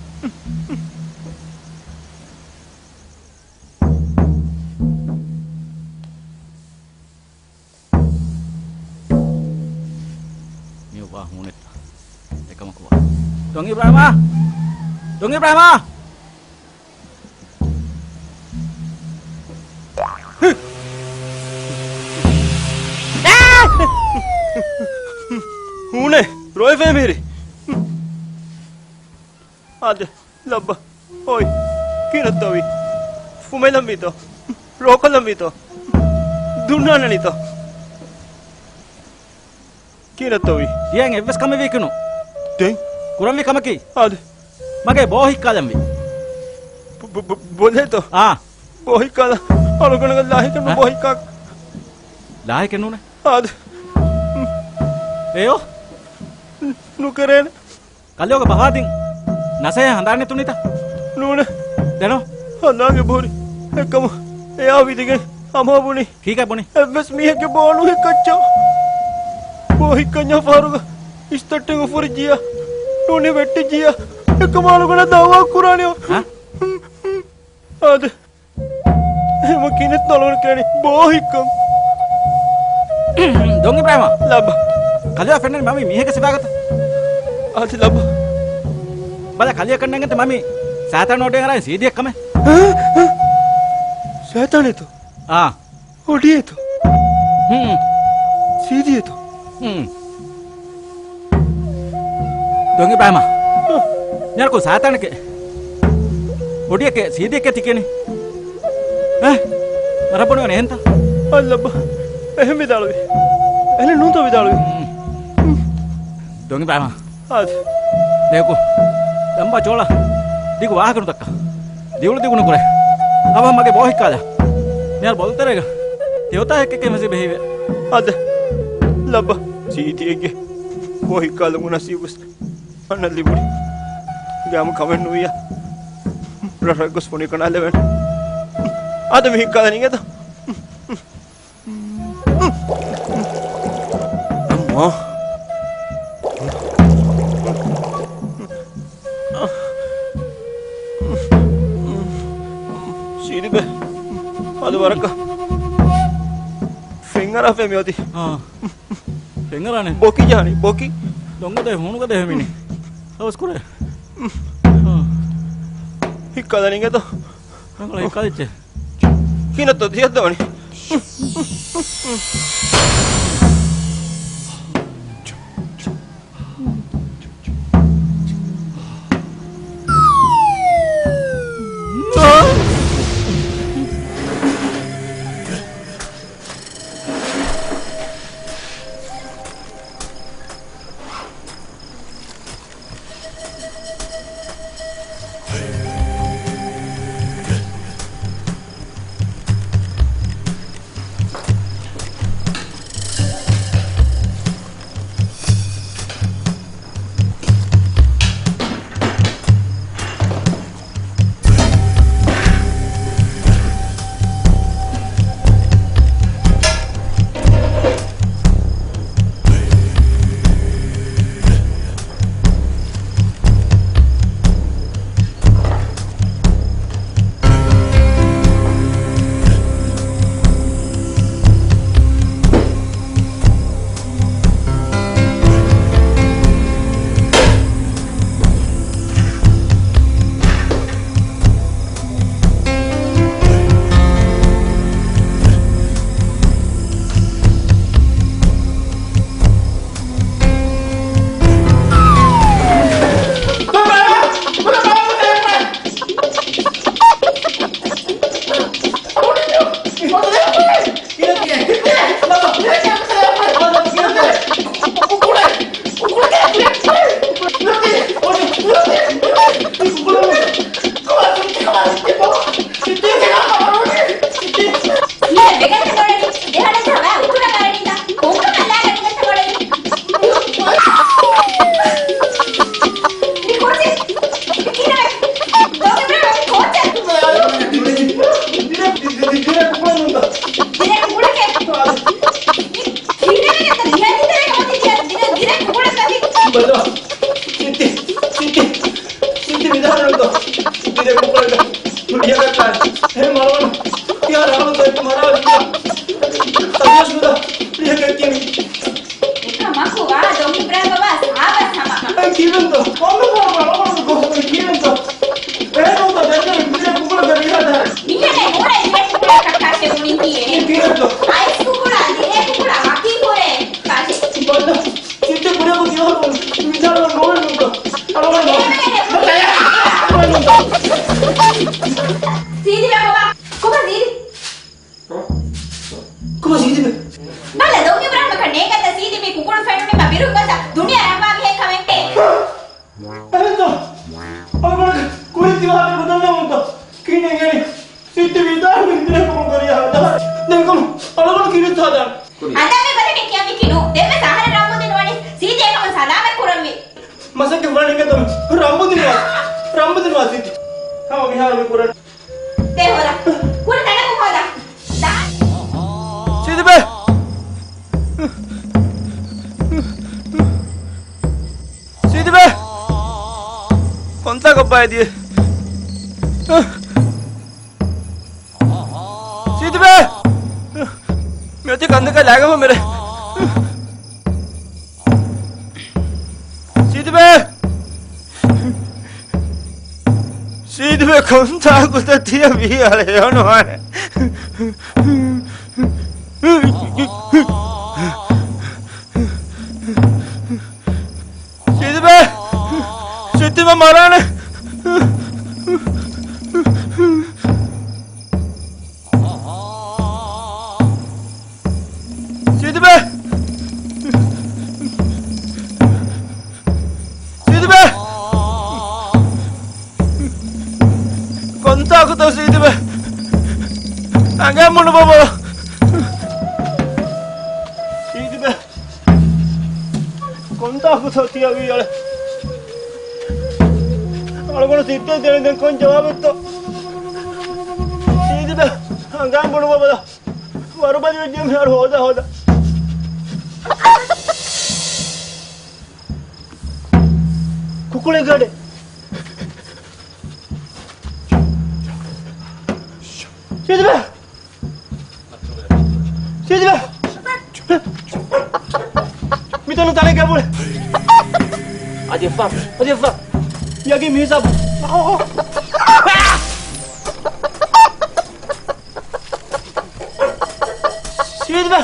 މި އޮއްވާ ހޫނެއްތަ؟ އެކަމަކު ވާ. ދޮން އިބްރާހިމާ! ދޮން އިބްރާހިމާ! ހޫނެއް ރޮއެފޭ މިހިރީ. އާދެ، ލައްބަ. އޮތް. ކީނަތޯވީ؟ ފުމެލަންވީތޯ؟ ރޯކޮށްލަންވީތޯ؟ ދުންނާނަނީތޯ؟ ކީނަތޯވީ؟ ދިޔައިން އެއްވެސް ކަމެއް ވީކީނު. ދެން؟ ކުރަންވީ ކަމަކީ؟ އާދެ. މަގޭ ބޯ ހިއްކާލަންވީ. ބޮ-، ބޮ-، ބޮލޭތޯ؟ އާ. ބޯ ހިއްކާލަ. އަޅުގަނޑަށް ލާހިކެއް ނޫން އަ؟ ބޯ ހިއްކާ. ލާހިކެއް ނޫނޭ؟ އާދެ. އެޔޯ. ނުކެރޭނެ. ކަލޭގެ ބަހާ ދިން ނަސޭހަ ހަނދާން ނެތުނީތަ؟ ނޫނޭ. ދެނޯ. ހަނދާން އެބަހުރި. އެކަމު އެޔާ ވިދިގެން ހަމަ ބުނި. ކީކޭ ބުނި؟ އެއްވެސް މީހެއްގެ ބޯ ނުހިއްކައްޗާ. ބޯ ހިއްކަންޏާ ފަހަރުގަ އިސްތައްޓެން އުފުރިއްޖިއްޔާ. ނޫނީ ވެއްޓިއްޖިއްޔާ. އެކަމާ އަޅުގަނޑަށް ދައުވާ ކުރާނެ. ހަ؟ އާދެ. އެހެމަ ކިނެތް ނޮޅުވަން ކިޔަނީ ބޯ ހިއްކަން. ދޮން އިބްރާހިމާ. ލައްބަ. ކަލޭ ފެންނަނީ މަމީ މީހެއްގެ ސިފައިގަތަ؟ އާދެ ލައްބަ. ބަލަ ކަލޭ ކަންނަންގެންތަ މަމީ ސައިތާން އޮޑިއަށް އަރާ ސީދީއެއް ކަމެއް. ހަ؟ ހަ؟ ސައިތާނެއްތޯ؟ އާ. އޮޑިއެއްތޯ؟ ހުން. ސީދީއެއްތޯ؟ ހުން. ދޮން އިބްރާހިމާ. ހަ؟ މިހާރަކު ސާތާނެކޭ. ބޮޑިއެކޭ، ސީދީއެކޭ ތިކިޔަނީ. އޭ، މަރަށް ބޮޑުވަނީ އެހެންތަ؟ އައްލައްބަ، އެހެން ވިދާޅުވީ. އެހެން ނޫންތޯ ވިދާޅުވީ؟ ދޮން އިބްރާހިމް. އާދެ. ދެކު. ލަނބާ ޗޯޅަ. ދިގު ވާހަކަ ނުދައްކާ. ދިއުޅު ދިގު ނުކުރޭ. އަވަހަށް މަގޭ ބޯ ހިއްކާލާ. މިހާރު ބޮލުތެރޭގަ ތިއޮތާ ހެއްކެއްކެ މަސީބެ ހީވޭ. އާދެ. ލައްބާ. ސީދީއެއްގެ ބޯ ހިއްކާލަން އޮންނަ ސީބުސް. އަންނަ ލިބުނީ. ގާމު ކަމެއް ނުވިއްޔާ. ރަށަށް ގޮސް ފޮނި ކަނާލެވެން. އާދެ މި ހިއްކާލަނީ އިނގޭތަ؟ އައްމާ. ސީދިބެ. އަދި ވަރަކަށް ފެންއަރާފައި މިއޮތީ. އާ. ފެންއަރާނެ. ބޮކި ޖާނީ، ބޮކި. ދޮންގަދަ ހޫނުގަދަ ހެމިނި. ހަވަސް ކުރޭ. އާ. ހިއްކާލަނީ އިނގޭތަ؟ ރަނގަޅަށް ހިއްކާލިއްޖެ. ކިހިނެއްތޯ ދިޔައްދަވަނީ؟ ސިއްތި، ސިއްތި، ސިއްތި ވިދާޅުވެތޯ؟ ސިއްތި ދެ ކުކުޅަކަށް ހެ މަރުވަން. ޔާ ރަހުމަތް މަރާ ވިދާ. ސަމިޔަސް ނުދާ. ރިހަކަށް ކިޔަނީ. އެކަމަކު ވާ ދޮން އިބްރާހިމް ބަބާ ސާބަސް ހަމަ. އެ ކިޔަންތޯ؟ ކޮންމެ ފަހަރު ރަހުމަތް ގޮސް ކިޔަންތޯ؟ އެހެންތޯ ދެންނެވި ދިރޭ ކުކުޅަކަށް ރިހާ ދާނެ. މިހެނެއް ނޫނޭ ދިރޭ ކުކުޅަކަށް ކާށޭ ބުނިން ކީއޭ. އެ ކިޔަންތޯ؟ އައިސް ކުކުޅާ ދިރޭ ކުކުޅާ ވަކި ކުރޭ. ކާށޭ. ބައްލަ. ސިއްތި ބުރެކު ތިޔަހަރު މިސާލު ނޯވެ ނުންތަ؟ އަޅުގަނޑު ނޯވެ ނުންތަ؟ ސީދި ބޭ ބަބާ. ކޮބާ ސީދި؟ ކޮބާ ސީދި ބޭ؟ ބަލަ، ދޮން އިބްރާހިމަކަށް ނޭނގަތަ ސީދި މި ކުކުޅު ފެނުނީމަ ބިރުން ގޮތަށް ދުނިޔެ ރަނގަޅު މިހެން ކަމެއް. އެހެންތޯ؟ އަޅުގަނޑު ކުރި ތިވާ ބެ ބުދަން ނޫންތަ؟ ކީނެ ގެނި. ސިއްތި ވިދާޅުވި ދިރޭ ކުކުޅު ކަރިޔާ ހަދާ. ދެން ކޮން އަޅުގަނޑު ކިރިތާ ދާން. އަދާ މި ބަލަނީ ކިޔަން މިކިނު. ދެންވެސް އަހަރެން ރަނބުދިން ވަނީ ސީދި އެކަމުން ސަލާމަތް ކުރަންވީ. މަސައްކަތް ވަނީ ގެތަމަ ރަނބުދިން ވާ. ރަނބުދިން ވާ ސީދި. ހަމަ މިހާރު މި ކުރަން. ދޭ ހޯދާ. ކުރި ތަނަކު ހޯދާ. ދާ. ސީދި ބޭ. ސީދި ބޭ. ކޮންތާކަށްބާ އެދިޔޭ؟ ސީދި ބޭ! މިއޮތީ ކަންދަކާ ލާގަފަ މެރޭ. ސީދި ބޭ! ސީދި ބޭ ކޮންތާކުތަ ތިޔަ ވީ އަޅެ އޮނުވާނެ. ސީދި ބޭ! ސިއްތި މަ މަރާނެ. ގެ މުނޑު ބަބަ. ސީދިބެ. ކޮންތާކުތޯ ތިޔަ ވީ އަޅެ؟ އަޅުގަނޑު ސިއްތައެއް ދޭނެ ދެން ކޮން ޖަވާބެއްތޯ؟ ސީދިބެ. ހަނގާ ބުނު ބަބަލަ. ވަރުބަލި ވެއްޖެ މިހާރު ހޯދާ ހޯދާ. ކުކުޅެއްގަޑެއް. ސީދިބެ. ސީދިބެ! މިތަނު ތަނެއް ގެބުޅެ. އަދި އެއްފަ، އަދި އެއްފަ. ޔަގީ މިހިސާބު. ސީދިބެ!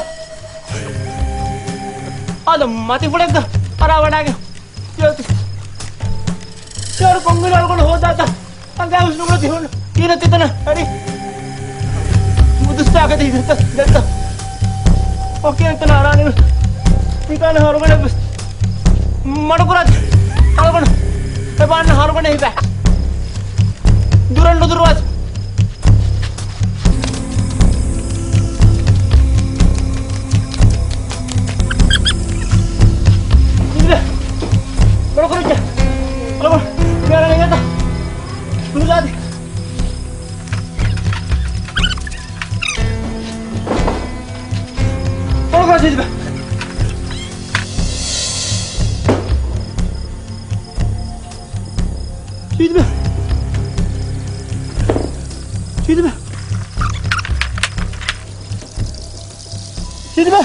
އާދަ މަތިފުޅެއްގަ އަރާ ވަޑާގެ. ޔޯތި. ޝާރު ކޮންގިނަ އަޅުގަނޑު ހޯދާތަ؟ އަނގަ ހުސްނުގުނަ ތިހުން. ކީރަ ތިތަނަ. އަރި. މުދުސްތާގަ ތި ދެއްތަ. ދެއްތަ. އޮކޭ ތަނަ އަރާނި. މިކާނ ހަރުގަނޑ. މަޑުކުރާ. އަޅުގަނޑު. އެބާން ހަރުގަނޑ ހިބެ. ދުރަން ނުދުރުވާތި. މަޑުކުރުއްޖެ. އަޅުގަނޑު. މި އަރާނެ އިނގޭތަ. ނުދާތި. ކޮޅުކޮޅު ސީދިބެ. ސީދިބެ. ސީދިބެ. ސީދިބެ.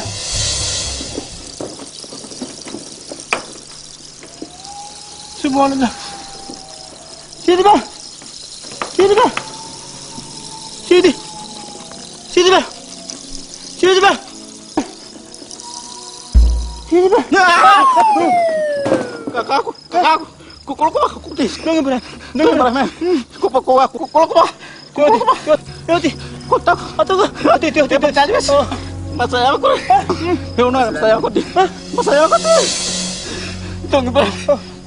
ސުބްޙާނަﷲ. ސީދިބެ. ސީދިބެ. ސީދި. ސީދިބެ. ސީދިބެ. ސީދިބެ. ކަކާކު، ކަކާކު. ކު-، ކޮޅުކޮޅު، ކު-، ކު-، ނުގެ ބުރާ. ނުގެ ބުރާ. ކު-، ކޮ-، ކޮ-، ކޮ-، ކޮޅުކޮޅު. ކޮތި، ކޮތި، ކޮތި. ކޮތަކު. އަތުގަ. އަތި، ތި، ތި، ތި. މަސައްކަތް ކުރޭ. އާ. ހެޔޮނުވާ މަސައްކަތް ކޮށްދީ. އާ. މަސައްކަތް ކޮށްދީ. ތޮނގި ބަ.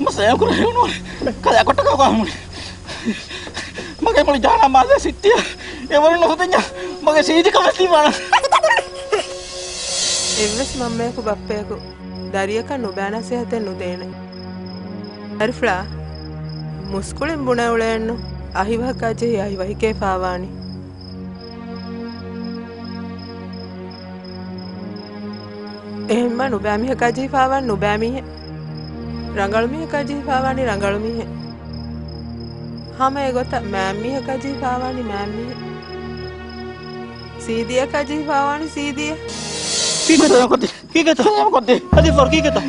މަސައްކަތް ކުރޭ ހެޔޮނުވާ. ކަލާ ކޮޓަކަށް ވާ ހުން. މަގޭ މޮޅި ޖާނާ މާލޭ ސިއްތިޔަ. އެވަރު ނުހުދެންޏާ. މަގޭ ސީދި ކަމެއް ތިބާނަ. އެއްވެސް މަންމަޔަކު ބައްޕަޔަކު ދަރިޔަކަށް ނުބައި ނަސޭހަތެއް ނުދޭނެ. އަރިފް ޅާ، މުސްކުޅިން ބުނެ އުޅޭނު، އަހިވަހަކާ ޖެހި އަހިވަހިކޭ ފާވާނީ. އެހެންމަ ނުބައި މީހަކާ ޖެހި ފާވާނީ ނުބައި މީހެއް. ރަނގަޅު މީހަކާ ޖެހި ފާވާނީ ރަނގަޅު މީހެއް. ހަމަ އެގޮތަށް މާތް މީހަކާ ޖެހި ފާވާނީ މާތް މީހެއް. ސީދީއަކާ ޖެހި ފާވާނީ ސީދީއެއް. ކީކޭތަ؟ ކީކޭތަ؟ ކީކޭތަ؟ އަދި ފޯރ ކީކޭތަ؟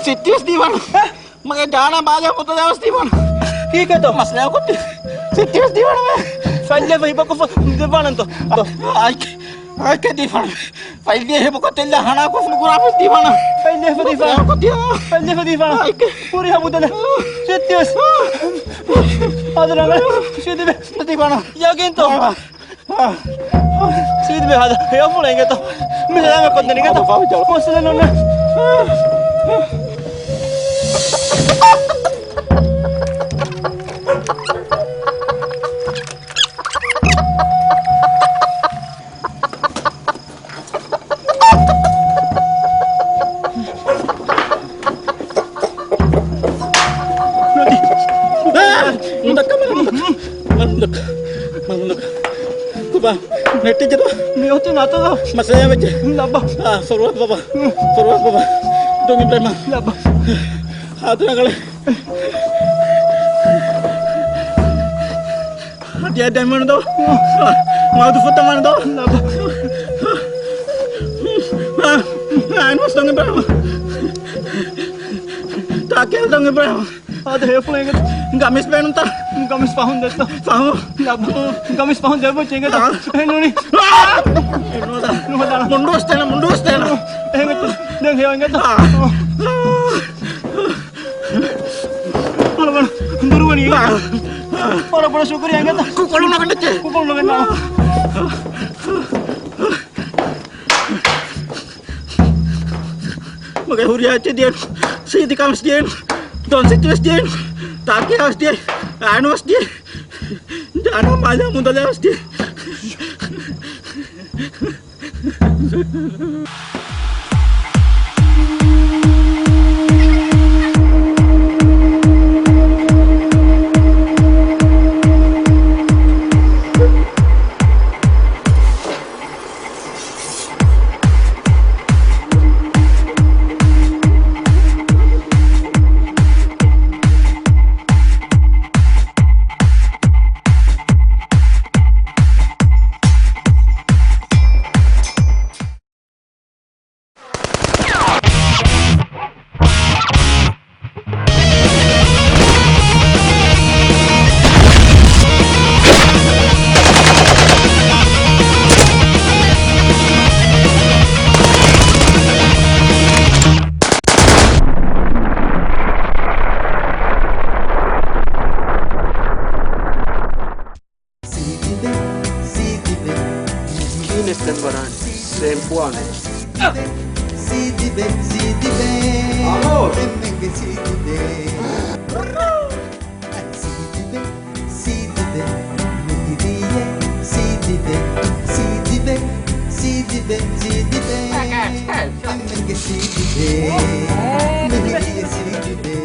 ސިއްތިވެސް ދީވާނަ. އެ؟ މަގޭ ޖާނާ ބާލޭ މުދަލެއް ވެސް ދީވާނަ. ކީކޭތޯ؟ މަސައްކަތް ކޮށްދީ. ސިއްތިވެސް ދީވާނަ މޭ. ފައިލް ފައިބަކު ދެއްވާނަންތޯ. އައި-، އައިކެ ދީފާނަ. ފައިލް ހިބަކޮށް ތެއްލާ ހަނާކޮށް ފުލުކުރާފަސް ދީވާނަ. ފައިލް ފަ ދީފާނަ. މަސައްކަތް ކޮށްދީ. ފައިލް ފަ ދީފާނަ. އައިކެ. ހުރިހާ މުދަލެއް. ސިއްތިވެސް. އާދަ ރަނގަޅު. ސިއްތިވެސް. ދީފާނަ. ޔަގީންތޯ؟ ސީދިބެ ހާދަ ހެޔޮފުޅެއް އިނގޭތަ؟ މި ސަލާމަތް ކޮށްދެން އިނގޭތަ؟ މައްސަލަ ނޯންނާ. މަންދަކަ، މަންދަކަ. ކޮބާ، ނެއްޓިއްޖެތަ؟ މިއޮތީ ނަތަލަ. މަސައްކަތް ވެއްޖެ. ލައްބަ. އާ، ފޮރުވާ ބަބާ. ފޮރުވާ ބަބާ. ދޮން އިބްރާހިމް. ލައްބަ. ހާދަ ރަނގަޅޭ. އަދި އަދި މަންދޯ. މައުދު ފުއްތަ މަންދޯ. އާ، އާ، އަންވަސް ދޮން އިބްރާހިމް. ތާކެލް ދޮން އިބްރާހިމް. އާދެ ހޭފުޅެއް އިނގޭތަ؟ ގަމީސް ބޭނުންތަ؟ ގަމީސް ފަހުން ދެއްތަ؟ ފަހު. ލައްބަ. ގަމީސް ފަހުން ދެއްވައްޗޭ އިނގޭތަ؟ އާ. އެހެންނޫނީ. އާ. ނުހަދާ. ނުހަދާ. މުންޑު ވެސް ދޭނަ، މުންޑު ވެސް ދޭނަ. އެހެން އިނގޭތަ؟ ދެން ހެޔޮ އިނގޭތަ؟ އާ. ބަލަ، ބަލަ. ދުރުވަނީ. އާ. ބަލަ، ބަލަ، ޝުކުރިއްޔާ އިނގޭތަ؟ ކު-، ކޮޅު ނަގަން ދެއްޗޭ. ކު-، ކޮޅު ނަގަން. މަގޭ ހުރިހާ އެއްޗެއް ދިޔައިނު، ސީދި ކަމެއް ދިޔައިނު، ދޮން ސިއްތި ވެސް ދިޔައިނު، ތާކެއް ވެސް ދިޔައި، އައިނު ވެސް ދިޔައި، ޖާނާ މާލެ މުދަލެއް ވެސް ދިޔައި. ކީނެއް ދެން ވަރާނެ ސޭމްޕުވާނެ. ސީދިބެ، ސީދިބެ. އަހޯ. އެންމެންގެ ސީދިބެ. ސީދިބެ، ސީދިބެ. މިހިރީއެ ސީދިބެ. ސީދިބެ، ސީދިބެ، ސީދިބެ. އެންމެންގެ ސީދިބެ. މިހިރީއެ ސީދިބެ.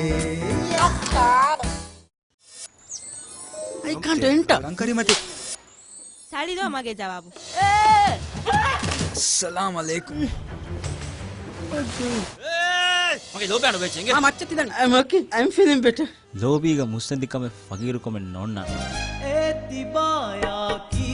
I can't enter. ރަންކަރިމަތި. ސަޅިދޯ މަގޭ ޖަވާބު. އައްސަލާމް ޢަލައިކުމް. މަގޭ ލޯބި އަޑު ބެއްޗެނގެ. އާ، މައްޗަށް ތިލަން. I'm okay. I'm feeling better. ލޯބީގަ މުއްސަނދިކަމެއް ފަގީރުކަމެއް ނޯންނާނެ. އޭ ތިބާޔާ ކީ